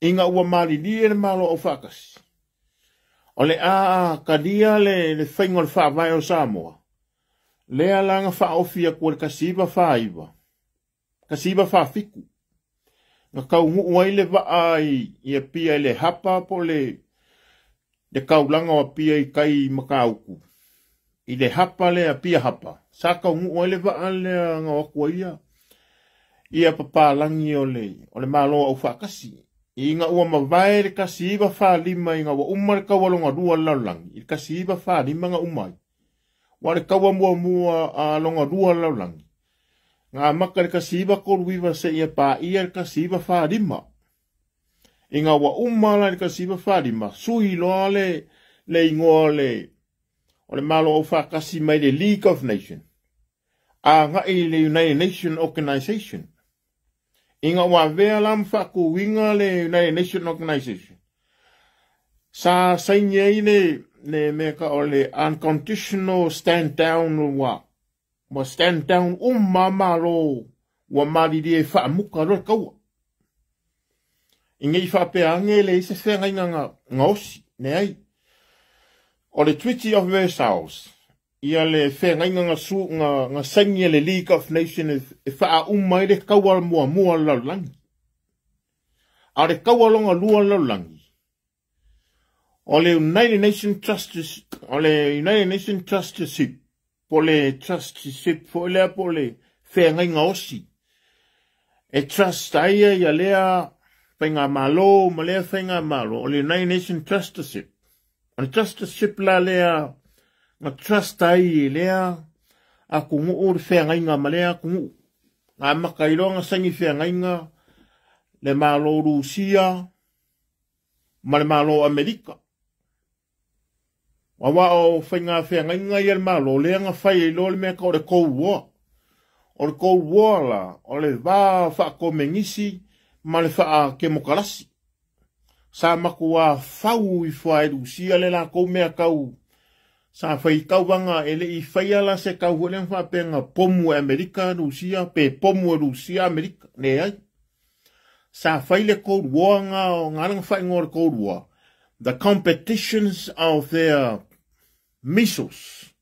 I ngā ua marili e le malo au whakasi. O le a kadia le whainga o le whaavae o Samoa. Lea la ngā whaofia kua le kasiva whaaiwa. Kasiva whaafiku. Ngā kaungu ai le waa i a pia i le hapa po le kaulanga o pia i kai makauku. I le hapa le a pia hapa. Sa kaungu ai le waa le ngā wakua ia. Ia papalangi o le malo au whakasi. I ngā ua mawae le kasiva whaalima i ngā ua uma le kaua longa rua laulangi. I le kasiva whaalima ngā umai. Wa le kaua mua mua a longa rua laulangi. Ngā maka le kasiva koruiwa se ia pā ia le kasiva whaalima. I ngā ua uma la le kasiva whaalima. Sui loa le ingoa o le malo au whakasi mai le League of Nations. A ngā i le United Nations Organization. I ngā wā vea la mwhakuinga le United Nations Organization. Sa saini ai le mea ka o le unconditional stand down wa. Wa stand down umma malo wa mariri e whaamuka roa kaua. I ngei whaapea ange le ise whenga i ngā osi, ne ai. O le Treaty of Versailles, ia le whenga i ngā saini le League of Nations e whaauma i le kaua mua mua laulangi. A le kaua longa lua laulangi. O le United Nations Trusteeship, o le United Nations Trusteeship, po le trusteeship fo lea po le whenga i ngā osi. E trust aia ia lea Faigamalo ma lea Faigamalo o le United Nation Trustership. O le trustership la lea na trust ai e lea atunuu le feagaiga ma lea atunuu. Na amata ai loa ona saini feagaiga le Malo Rusia ma le Malo Amerika. Aua o faiga feagaiga ia le Malo lea na fai ai loa le mea tau o le Cold War. O le Cold War la, o le va faakomenisi ma le faakemokarasi. Sa matua fau ifo lava e Rusia le latou mea tau sa fai tauvaga e le i faia la se tau foi lea faapea na pomu e Amerika Rusia pe pomu e Rusia Amerika. Leai. Sa fai le Cold War nga o ngā langa whaingoa le Cold War. The competitions of their missiles.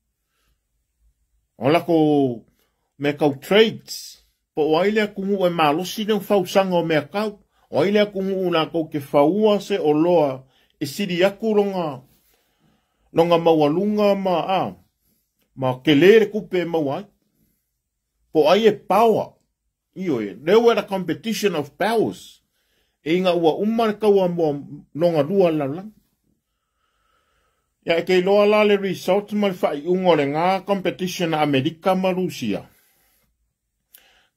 O lako mea kau trades. Po o ai le atunuu e malosi le fausaga o mea kau. O ai le atunuu latou ke faua se oloa e sili aku longa longa maualuga ma a ma kele le kupe e maua ai. Po o ai e power. Ioe, there were the competition of powers. E ina ua uma le taua mo longa lua le lalolagi. Ia e te iloa la le result ma le faaiuga o lena competition a Amerika ma Rusia.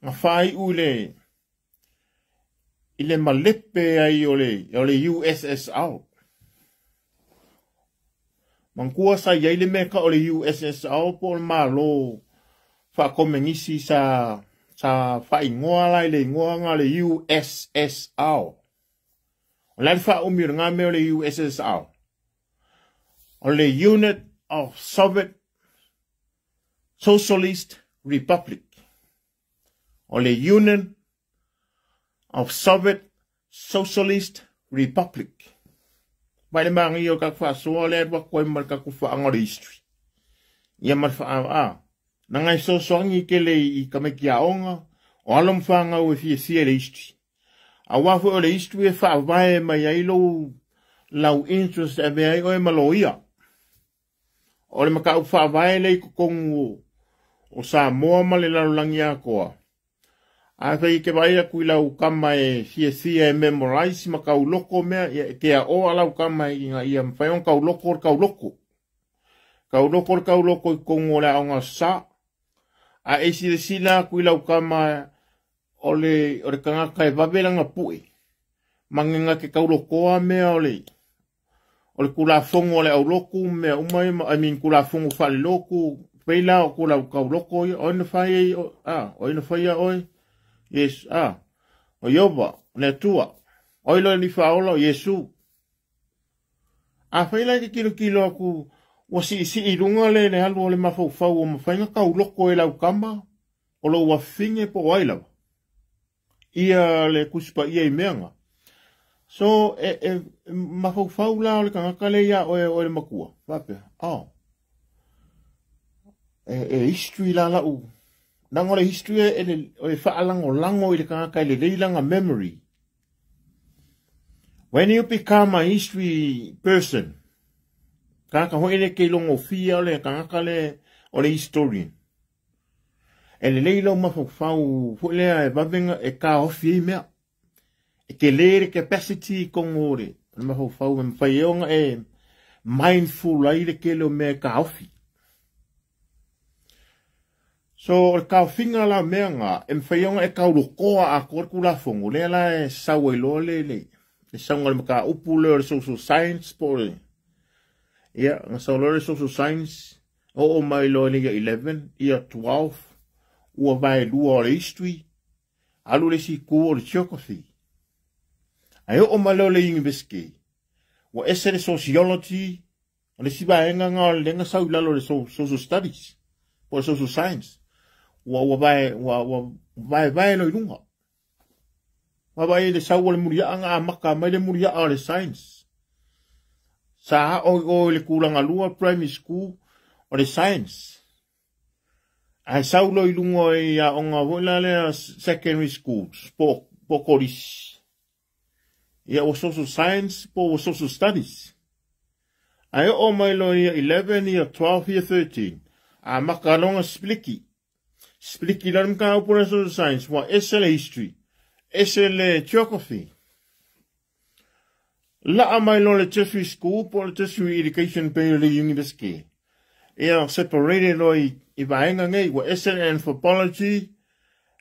Na faaiu i le i le malepe ai o le o le USSR. Manatua sa i ai le mea tau o le USSR po o le Malo faakomenisi sa sa faaigoa la i le igoa na o le USSR. O le a le faaumi o lena mea o le USSR? O le Unit of Soviet Socialist Republic. O le Union of Soviet Socialist Republic. Mai le manaia o le tatou faasoa lea e alu atu ai ma le tatou faaga o le history. Ia ma le faa, leaga e fesoasoani tele i tamaiti aoga, o alo ma fanau e fiafia i le history. Aua foi o le history e faavae mai ai lou lau interest e avea ai oe ma loia. O le mataupu faavae lea i totonu o Samoa ma le lalolagi atoa. Afai e te vaai atu i lau tama e fiafia e memorize ma tauloko mea, ia e te aoa lau tama ina ia mafai ona tauloko le tauloko. Tauloko le tauloko i totonu o le aoga sa. A e silasila atu i lau tama o le, o le tagata e vave lana pue, ma ke taulokoa mea o le, o le Tulafono a le aulotu ma mea uma ia, I mean Tulafono faalelotu, pei la o ku tauloko ia, o ai na fai ai, a, o ai na faia oe? Yes, a, o Ieova, o le Atua, o ai loa le Faaola, o Iesu. Afai la e te tilotilo atu ua siisii i luga le le alu o le mafaufau ua mafai ona tauloko e lau tama, o lou afafine po o ai lava ia le Tusi Paia i mea na. So, e, e mafaufau la o le tagata lea iā oe, oe le matua, faapea, oh, e, e history la lau, leaga o le history e, e, e faalagolago i le tagata e lelei lana memory. When you become a history person, tagata foi lea ke ilogofia o le tagata le o le historian. E lelei lou mafaufau foi lea e vave e taofi ai mea. E tele le capacity i tonu o le mafaufau e mafai ai ona e mindful ai le tele o mea e taofi. So o le taofiga la o mea na, e mafai ai ona e taulokoa atoa le Tulafono lea la e sau ai loa le le le sauga o le mataupu lea o le social science po o le ia na sau loa le social science oo mai loa i le year 11, year 12 ua vaelua o le history, alu le isi itu o le geography. Ae oo mai loa i le university, ua ese le sociology, o le isi vaega na o lea na sau i lalo o le social studies po o le social science. Ua ua vae ua ua vaevae loa i luga. Vaavaai i le sau o le muliaa na amata mai le muliaa o le science. Sa ao i o i le tulaga lua primary school o le science. Ae sau loa i luga i aoga foi la lea secondary schools po po kolisi. Ia ua social science po ua social studies. Ae oo mai loa ia 11, ia 12, ia 13, amata loa ona sipiliki. Sipiliki la le mataupu o le social science, ua ese le history, ese le geography. La'a mai loa le tertiary school po o le tertiary education pei o le university. Ia separated loa i vaega nei, ua ese le anthropology,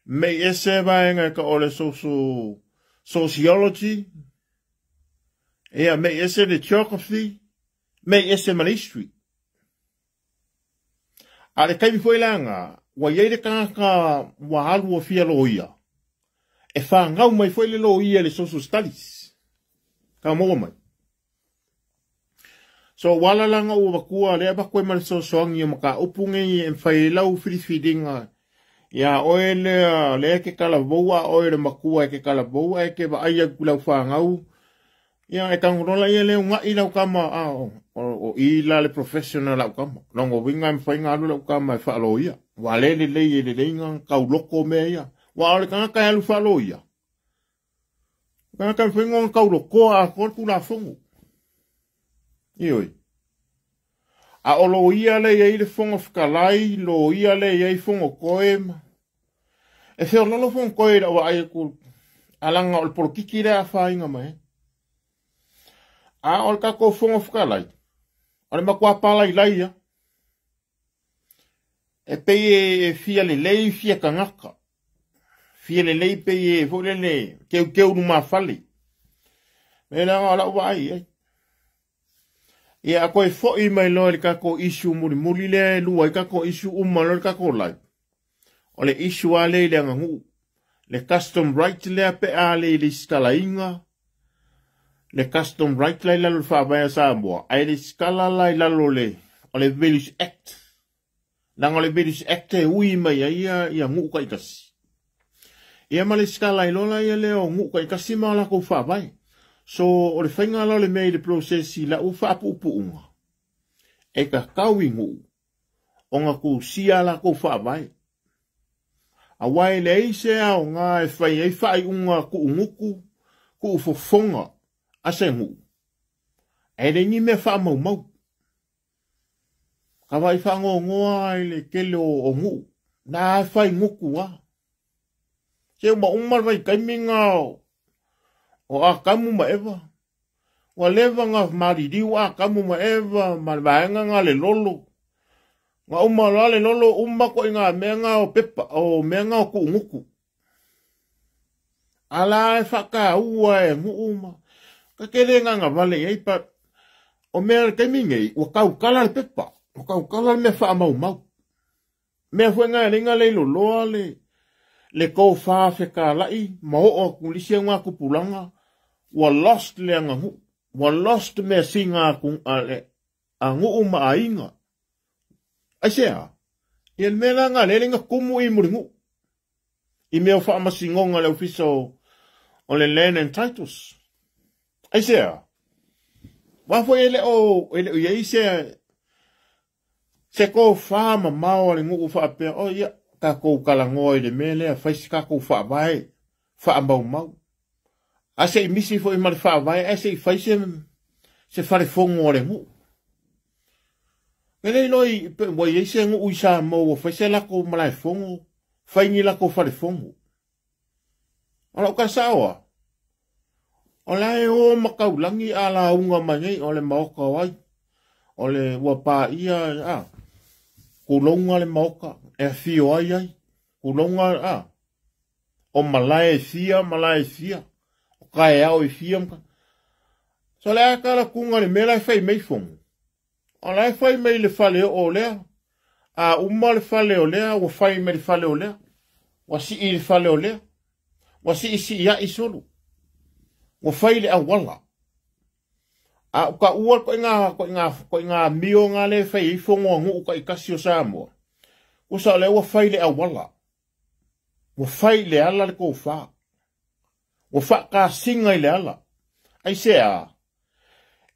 mei ese vaega e ta'u o le social sociology, ia mei ese le geography, mei ese ma le history. A o le taimi foi la lena, ua i ai le tagata ua alu ua fia loia, e fanau mai foi le loia i le social studies. Ka maua mai. So ua ala la ona ou avatua lea avatu ai ma le fesoasoani o mataupu nei e mafai ai lau filifiliga iā oe lea lea e te talavou a oe le matua e te talavou ae te vaai atu i lau fanau. Ia e tago loa laia lea una'i lau tama a o i la le professional lau tama. Lona uiga e mafai ona alu lau tama e faaloia. Ua le lelei e lelei ona tauloko mea ia. Aua o le tagata e alu faaloia, o le tagata e mafai ona taulokoa atoa le Tulafono. Ioe. A o loia lea e i ai le Fofoga Fetalai, loia lea e i ai Fonotoe ma... E feololo Fonotoe i lau vaai atu, a leaga o le polokiki lea e afaina mai ai. A o le tatou Fofoga Fetalai, o le matua palailai ia. E pei e fia lelei fia tagata. Fia lelei pei e foi lele keukeu lumafale. Me leaga o lau vaai i ai. Ia a toe foi mai loa i le tatou issue mulimuli lea e lua ai tatou issue uma loa le tatou live. O le issue lava lea i le aganuu. Le custom right lea pe a le i le isitalaina le custom right la i lalo o le Faavae a Samoa, ae le isitala la i lalo o le Village Act. Leaga o le Village Act e ui mai ai ia nuu taitasi. Ia ma le isitala ai loa la ia lea o nuu taitasi ma o latou faavae. So o le faiga la o le mea i le process i lau faapuupuuga, e tatau i nuu ona tusia a latou faavae. Aua e leai se aoga e fai ai faaiuga tuugutu, tuufofoga a se nuu, ae leai ni mea faamaumau. Ka vaai faanoanoa i le tele o nuu, na e fai gutu lava. Se uma uma le vaitaimi na o Atamu ma Eva. Ua leva ona maliliu Atamu ma Eva ma le vaega na le lolo. Na uma loa le lolo uma koʻi nā mea na o pepa, o mea na o tuugutu. A la e faataua e nuu ma ka te le gagavale i ai, but o mea le taimi nei, ua tautala le pepa, ua tautala le mea faamaumau. Mea foi na e leai na leiloloa le le tofa fekalai ma oo atu i le isi augatupulaga, ua lost le aganuu, ua lost mea sina a nuu ma aiga. Aisea? Ia le mea la na lea e leai na tumu i Mulinuu i mea o faamasinoga a le Ofisa o le Land and Titles. Aisea? Aua foi e le o i ai se tofa mamao a le nuu faapea, oh ia, tatou talanoa i le mea lea, fai se tatou faavae, faamaumau. A se i misi foi ma le faavae, ae se i fai se falefono a le nuu. E le iloa pe ua i ai se nuu i Samoa ua fai se latou malaefono, fai ni latou falefono. O lau tala sao lava, o la e o ma taulagi a lauga mai nei, o le maota o ai, o le ua paia, a, tulouna le maota e afio ai ai, tulouna, a, o malae e fia, malae e fia, o kaeao e fia. So le a tala tuga le mea la e fai mai fono. O la e fai mai le fale oo o lea, a uma le fale o lea, ua fai mai le fale o lea, ua sii le fale o lea, ua siisiiaʻi solo, ua fai le auala. A o taua le koiga amio na lea e fai ai fono a nuu taitasi o Samoa, tusa o lea ua fai le auala, ua fai le ala le tofa, ua faakasiga i le ala. Aisea?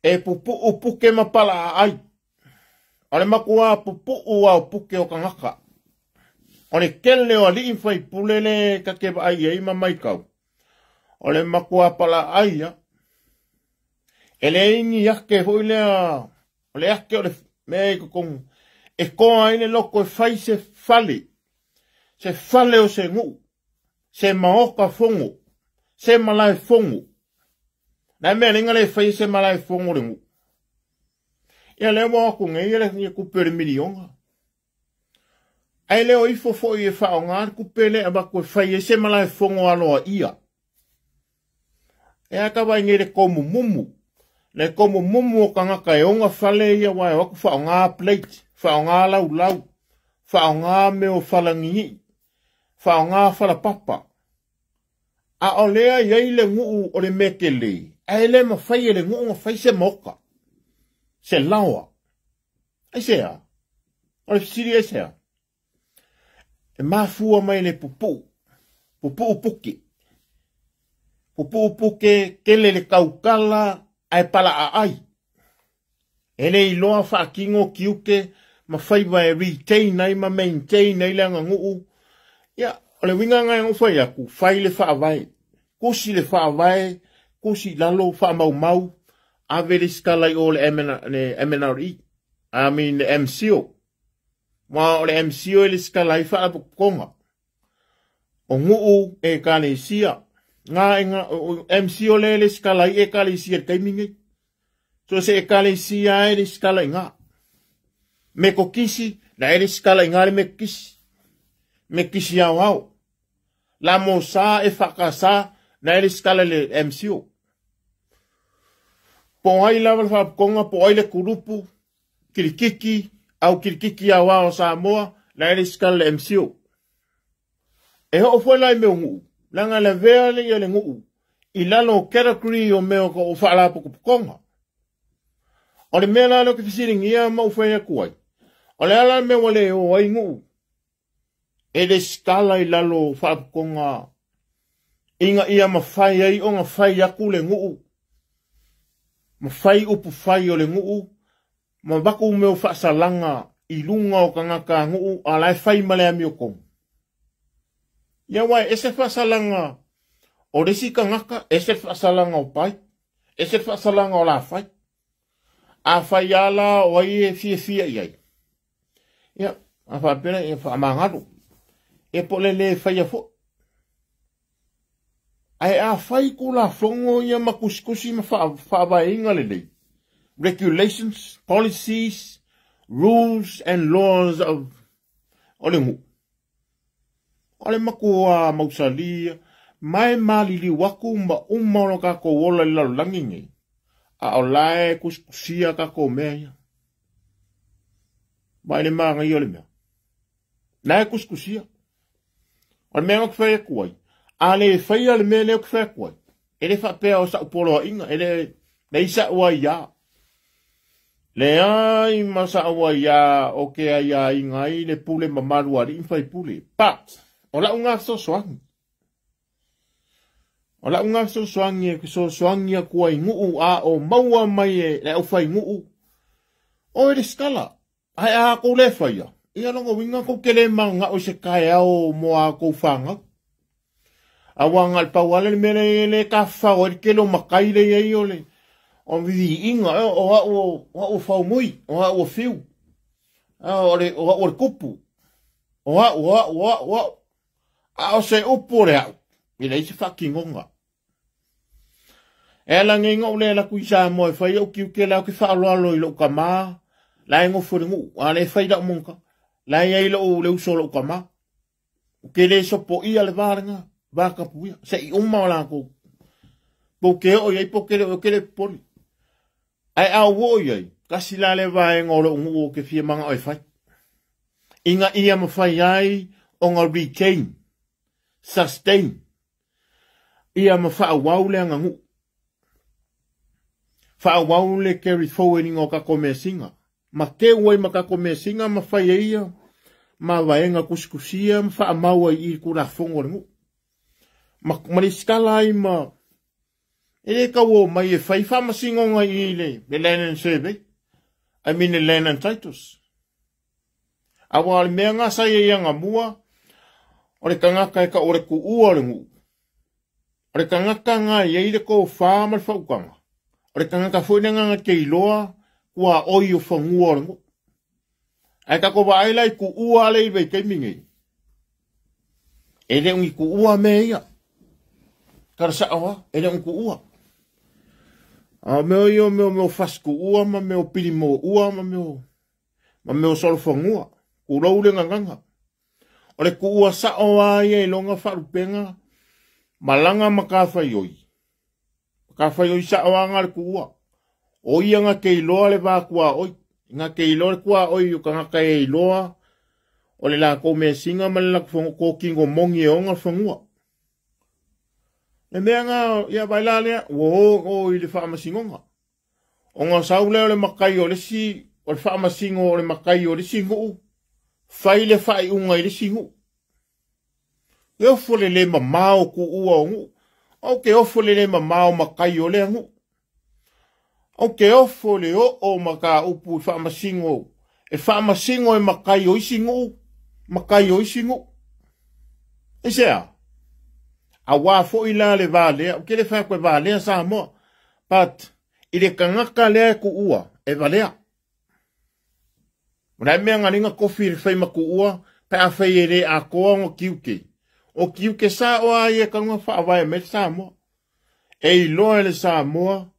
E pupuu puke ma palaaai. O le matua pupuu lava o puke o tagata. O le tele o alii ma faipule le ta te vaai i ai ma maitau, o le matua palaaai ia. E leai ni ake foi lea, o le ake o le mea i totonu, e toa ai le loto e fai se fale, se fale o se nuu, se maota fono, se malae fono. Na mea lenga le fai se malae fogo le nuu. Ia lea ua aku nei le ia kupe le miliona. Ai leo ifo foi e whaonga le kupe le awaku e fai e se malae fogo aloa ia. E aka vai nge le komu mumu. Le komu mumu o kangaka e onga fale ia wai waku whaonga plate, whaonga lau lau, whaonga meo whalangi, whaonga whalapapa. A o lea iai le nguu o le mekele, a ele ma fai le nguu nga fai se moka. Se lawa. Ai se a? O le siri ai se a? E mafua mai le pupu. Pupu puke. Pupu puke kele le kaukala ai pala a ai. Ele iloa whaakingo kiuke ma whaiwa e retain ai ma maintain ai le nguu. Ia, o le winga ngai ngu whai aku, whai le whaawai. Kusi le whaawai, kusi lalo wha mau mau. Ave le skala i o le MNRE. I mean le MCO. Ma o le MCO e le skala i whaapukonga. O nguu e kalesia. Ngā e ngā, MCO le le skala i e kalesia le kaimingi. So se e kalesia e le skala i ngā. Me kokisi, na e le skala i ngā le me kokisi. Me kisi au au. La mosa e whakasa, na e le skala le MCO. Po ai lava le whaapukonga, po ai le kurupu, kirikiki, au kirikiki au au Samoa, na e le skala le MCO. E ho fue lai meo nguu, langa le vea le ia le nguu, i lalo category o meo ko o whaalapukupukonga. O le mea la leo ke fisiringi ia ma ufai aku ai. O le ala mea wale o ai nguu, e le skala i lalo whaalapukonga, inga ia mawhai ai o nga whai aku le nguu, mawhai upu whai o le nguu, ma waku meo whaasalanga i lunga o kangaka nguu, a lai whai male ami o kongu. Ia wai, ese whaasalanga o resi kangaka, ese whaasalanga o pai, ese whaasalanga o la whai. A whai ala o ai e fia fia iai. Ia, a whaapera ia whaamangaru. E po le le whai a fo. Ai a whai ko la whongo ia ma kusikusi ma whaavainga le lei. Regulations, policies, rules and laws of o le ngu. O le makua mausalia, mai malili waku ma uma o kako ola i lalo langi nei. A o lae kusikusia kako mea ia. Mai le maanga ia o le mea. Nae kusikusia. O le mea ngok whai akuai. A le whai le mea leo kwhai akuai. E le whapea o sa upoloa inga. E le leisa ua ia. Le ai masa ua ia o ke ai ia inga i le pule mamaru ari inwhai pule. But, o la unga so soangi. O la unga so soangi e so soangi a kua i nguu a o maua mai e le au whai nguu. O e le skala. Ai a kou le whaia. Ia longo winga kou kele manga o se kai ao mo a kou whanga. A wanga le pauale le mele le ka whao e kelo makai le ei o le. O vivi inga o hao whau mui, o hao whiu. O le o le kupu. O hao, A o se upu le au. I le isi whakingonga. E ala nge ngau le la kui Samoa e whai au kiuke lau ki whaaloalo i lau kama. La e ngofu le ngu. A le whai lau monka. La e ai lau le uso lau kama. O ke le sopo ia le vārenga. Vākapu ia. Se i uma o lākou. Po ke o iai po ke le o ke le poli. Ai au o iai. Kasi la le vaenga o lau ngu o ke fia manga o e whai. Inga ia ma whai ai o ngā retain. Sustain. Ia ma whaawau le anga ngu. Whaawau le carry forward o kako mea singa. Ma te uai ma kako mea singa ma whai ia. Ma waenga kusikusia ma whaamaua i kura whongo le ngu. Ma le skala ai ma. E le kau o mai e whai whamasingonga i le Land and Survey. I mean le Land and Titles. Awa le mea ngā sai e ia ngā mua. O le kangaka e ka o le kuua o le ngu. O le kangaka ngā i le ko wha ma le whaukanga. O le kangaka fwene ngā te iloa kua oi o whangua o le ngu. Ai kako wa ai lai kuua le i wei keimingi. E le ungi kuua me ia. Kara sa awa, e le ungi kuua. A o mea ia o mea o fasituua ma mea o pilimoua ma mea o solofanua. Tulou le gagana. O le tuua sao lava ia i loga faalupega malaga ma tafaioi. Tafaioi sao lava na le tuua. O ia na te iloa le va tuaoi. Na te iloa le tuaoi o tagata e iloa o le latou measina ma le latou totino moni e ona fanua. Le mea na ia vai la lea ua o i le faamasinoga. Ona sau lea o le matai o le isi, o le faamasino o le matai o le isi nuu, fai le faaiuga i le isi nuu. E ofo le le mamao tuua o nuu. Au ke ofo le le mamao matai o lea nuu. Au ke ofo le oo ma ka upu i faamasino. E faamasino e matai o isi nuu, matai o isi nuu. E sea? A wā foi la le valea, o ke le wha koe valea Samoa. But, i le kangaka lea e kuua, e valea. O la mea ngalinga kofi le whai makuua, pe a whai e le a koa ngo kiuke. O kiuke sa o a ia kaunga whaavae me le Samoa. E iloa e le Samoa,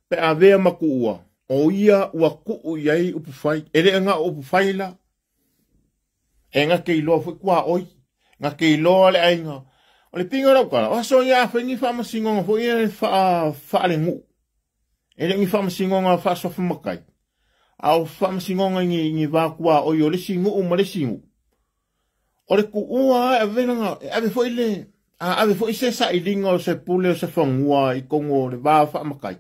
pe a vea makuua. O ia ua kuu iai upu whai. E le nga upu whai la. E nga ke iloa fwe kua oi. Nga ke iloa le ainga. O le pinga lau kala, o aso ia a whai ni whaamasingonga fo ia le whaalengu. E le ni whaamasingonga whaasofa makai. A o whaamasingonga ni vākua o i o le singu ma le singu. O le kuua e avelanga, e ave fo i le, a ave fo i se sailinga o se pule o se whangua i kongo o le vā whaamakai.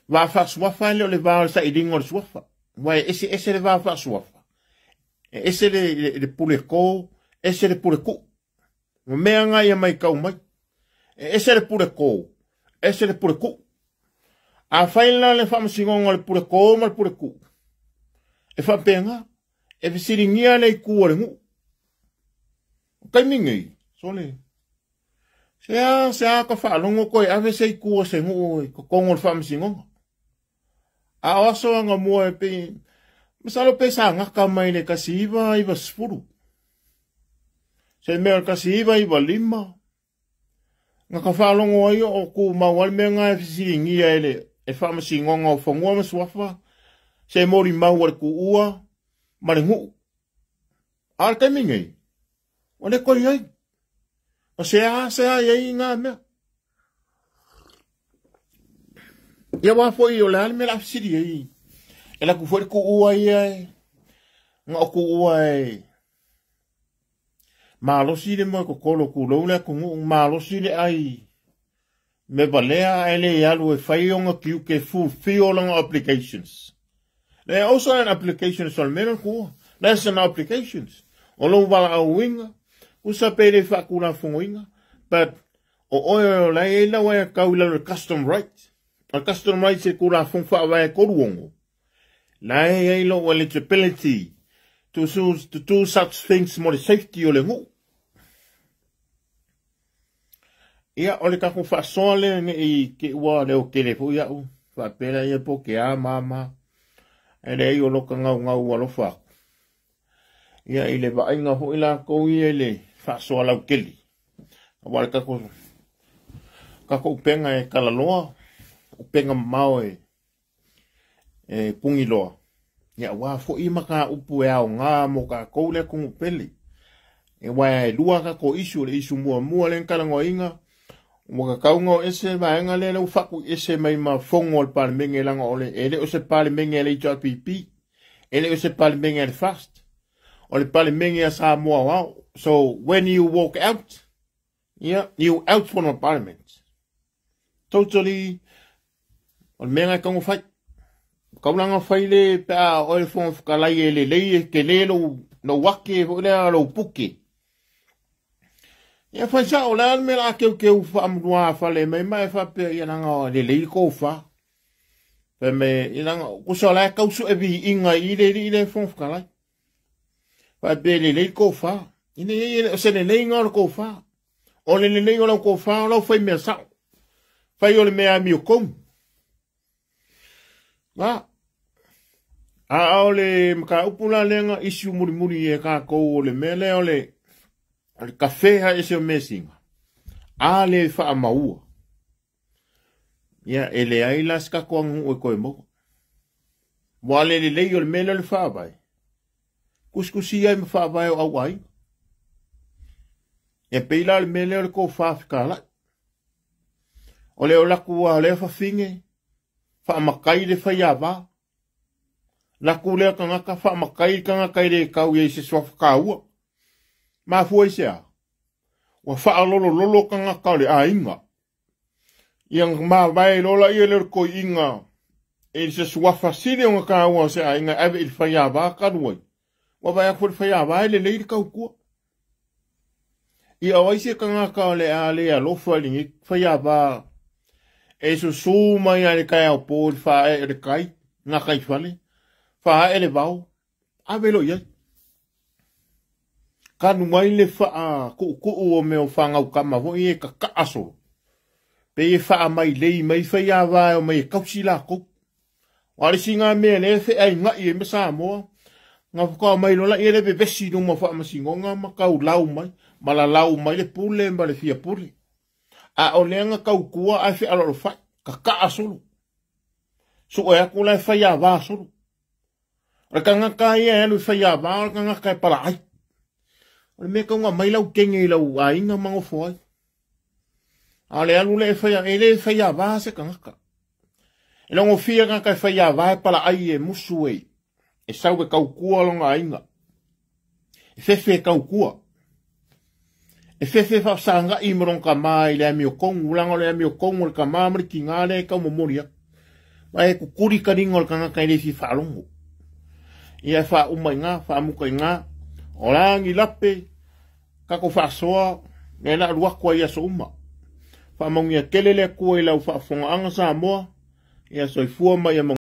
Vā whaasuafa ele o le vā o le sailinga o le suafa. Wa e ese ese le vā whaasuafa. E ese le pule kō, ese le pule ku. Ma mea ngā ia mai kau mai. E ese le pule kō, ese le pule ku. A whaila le whaamasingonga le pule kō ma le pule ku. E whapenga, e whasiringia le i kua le ngu. Kai mingi, sole. Se a ka whaalongo koe, ave se i kua se ngu i kokongo le whaamasingonga. A o aso anga mua e pe, masalo pe sa ngaka mai le kasi iwa iwa sefulu. Se mea o kasi iwa iwa lima. Nga ka whaalongo ai o ku mau ale mea ngā e whasiringia e le e whaamasingonga o whangua ma suafa. Se mori mau ale ku ua ma le nguu. A le taimi nei, o le koi ai. O se a iai ngā mea. Ia wā foi o le ale mea la whasiri ai. E la ku foi ku ua ia e. Nga o ku ua e. Malosi le moe kokolo kulou le atunuu, malosi le ai me valea e le alu e whai onga kiuke fulfill onga applications. There are also an application so mena kua. There's an applications. O lo wala au winga, usa pere whakula fungoinga, but o oe o la e la wai kau ila le custom right. A custom right se kula fung wha wai koruongo. La e e lo eligibility to do such things mo le safety o le ngu. Ia o le kako whaasoa le nge i ke ua leo kele fo ia u. Whaapela ia po ke a mama. E le o loka ngau ngau alofa aku. Ia i le vainga fo ila kou ia le whaasoa lau keli. Awa le kako upenga e kalaloa. Upenga mao e pungiloa. Ia wā fo i maka upu e ao ngā mo ka kou le kungu pele. E wā e lua kako isu le isu mua mua le nkalangoa inga. Waka kaunga o ese vaenga le lau faku ese mai ma fongo o le palemenge langa o le e le o se palemenge le HRPP, e le o se palemenge le fast, o le palemenge a Samoa wao. So when you walk out, yeah, you out from the parliament. Totally, o le menga kaunga whai. Kaulanga whai le pe a o le fongo whakalai e le lei e ke le lo wake fo lea lo puke. Ia whai sa o le alme la keu keu whaamurua whale mai mai whapea ia nanga le lei kōwha. Pe me ia nanga kusa la kausu e vihi inga i le li le fongo whakalai. Whapea le lei kōwha. Ine ia se le lei ngā o le kōwha. O le lei o lau kōwha o lau whai mea sao. Whai o le mea mi o komu. Ngā. A o le maka upula lenga isu muri muri e kākou o le mea lea o le kafe ha ese o mesinga. A le wha maua. Ia, e leai la se tatou aganuu e toe maua. Ua le lelei o le mea lea o le faavae, tusitusia ai ma faavae o auaiga. E pei la o le mea lea o le tofa fetalai. O le o latou lava o lea fafine, faamatai le faiava. Latou lea tagata faamatai le tagata e le tau i ai se suafa taua. Mafua i se a? Ua faalolololo tagata o le aiga. Ia mavae loa laia lea o le toiina e se suafa sili ona taua o se aiga e ave i le faiava talu ai. Ua vaai atu foi le faiava e lelei le tautua. Ia o ai se tagata o le a le alofa i lenei faiava e susu mai lava i le taeao po i le faaee o le tai, gataifale, faaee le vao, ave loa i ai. Kanu ai le faatuutuu o mea o fanau tama foi e tataa solo, pei e faamailei mai faiava e omai e tausi latou. O le isi lena mea lea e feainai ai ma Samoa, na faatoa mai loa laia le vevesi i luma o faamasinoga ma taulau mai, ma lalau mai le pule ma le fia pule. A o lea na tautua ae fealoalofai, tataa solo. Sue atu la e faiava solo. O le tagata ia e alu i faiava o le tagata e palaai. O le mea tau na aumai lau kege i lau aiga ma nofo ai. A o le alu lea e fai, e le faiava se tagata. E logofia tagata e faiava e palaai e musu e, e sau e tautua lona aiga. E fefe e tautua. E fefe faafesagai ma lona tama i le amiotonu, leaga o le amiotonu o le tama ma le tiga lea e taumomoli atu. Ma e kukuli taliga o le tagata e le fia faalogo. Ia e faauma i ina, faamuta i ina, o la ni lape, tatou faasoa, lea la alu atu ai i aso uma. Faamanuia tele le Atua i lau faafofogaaga Samoa, ia soifua ma ia manuia.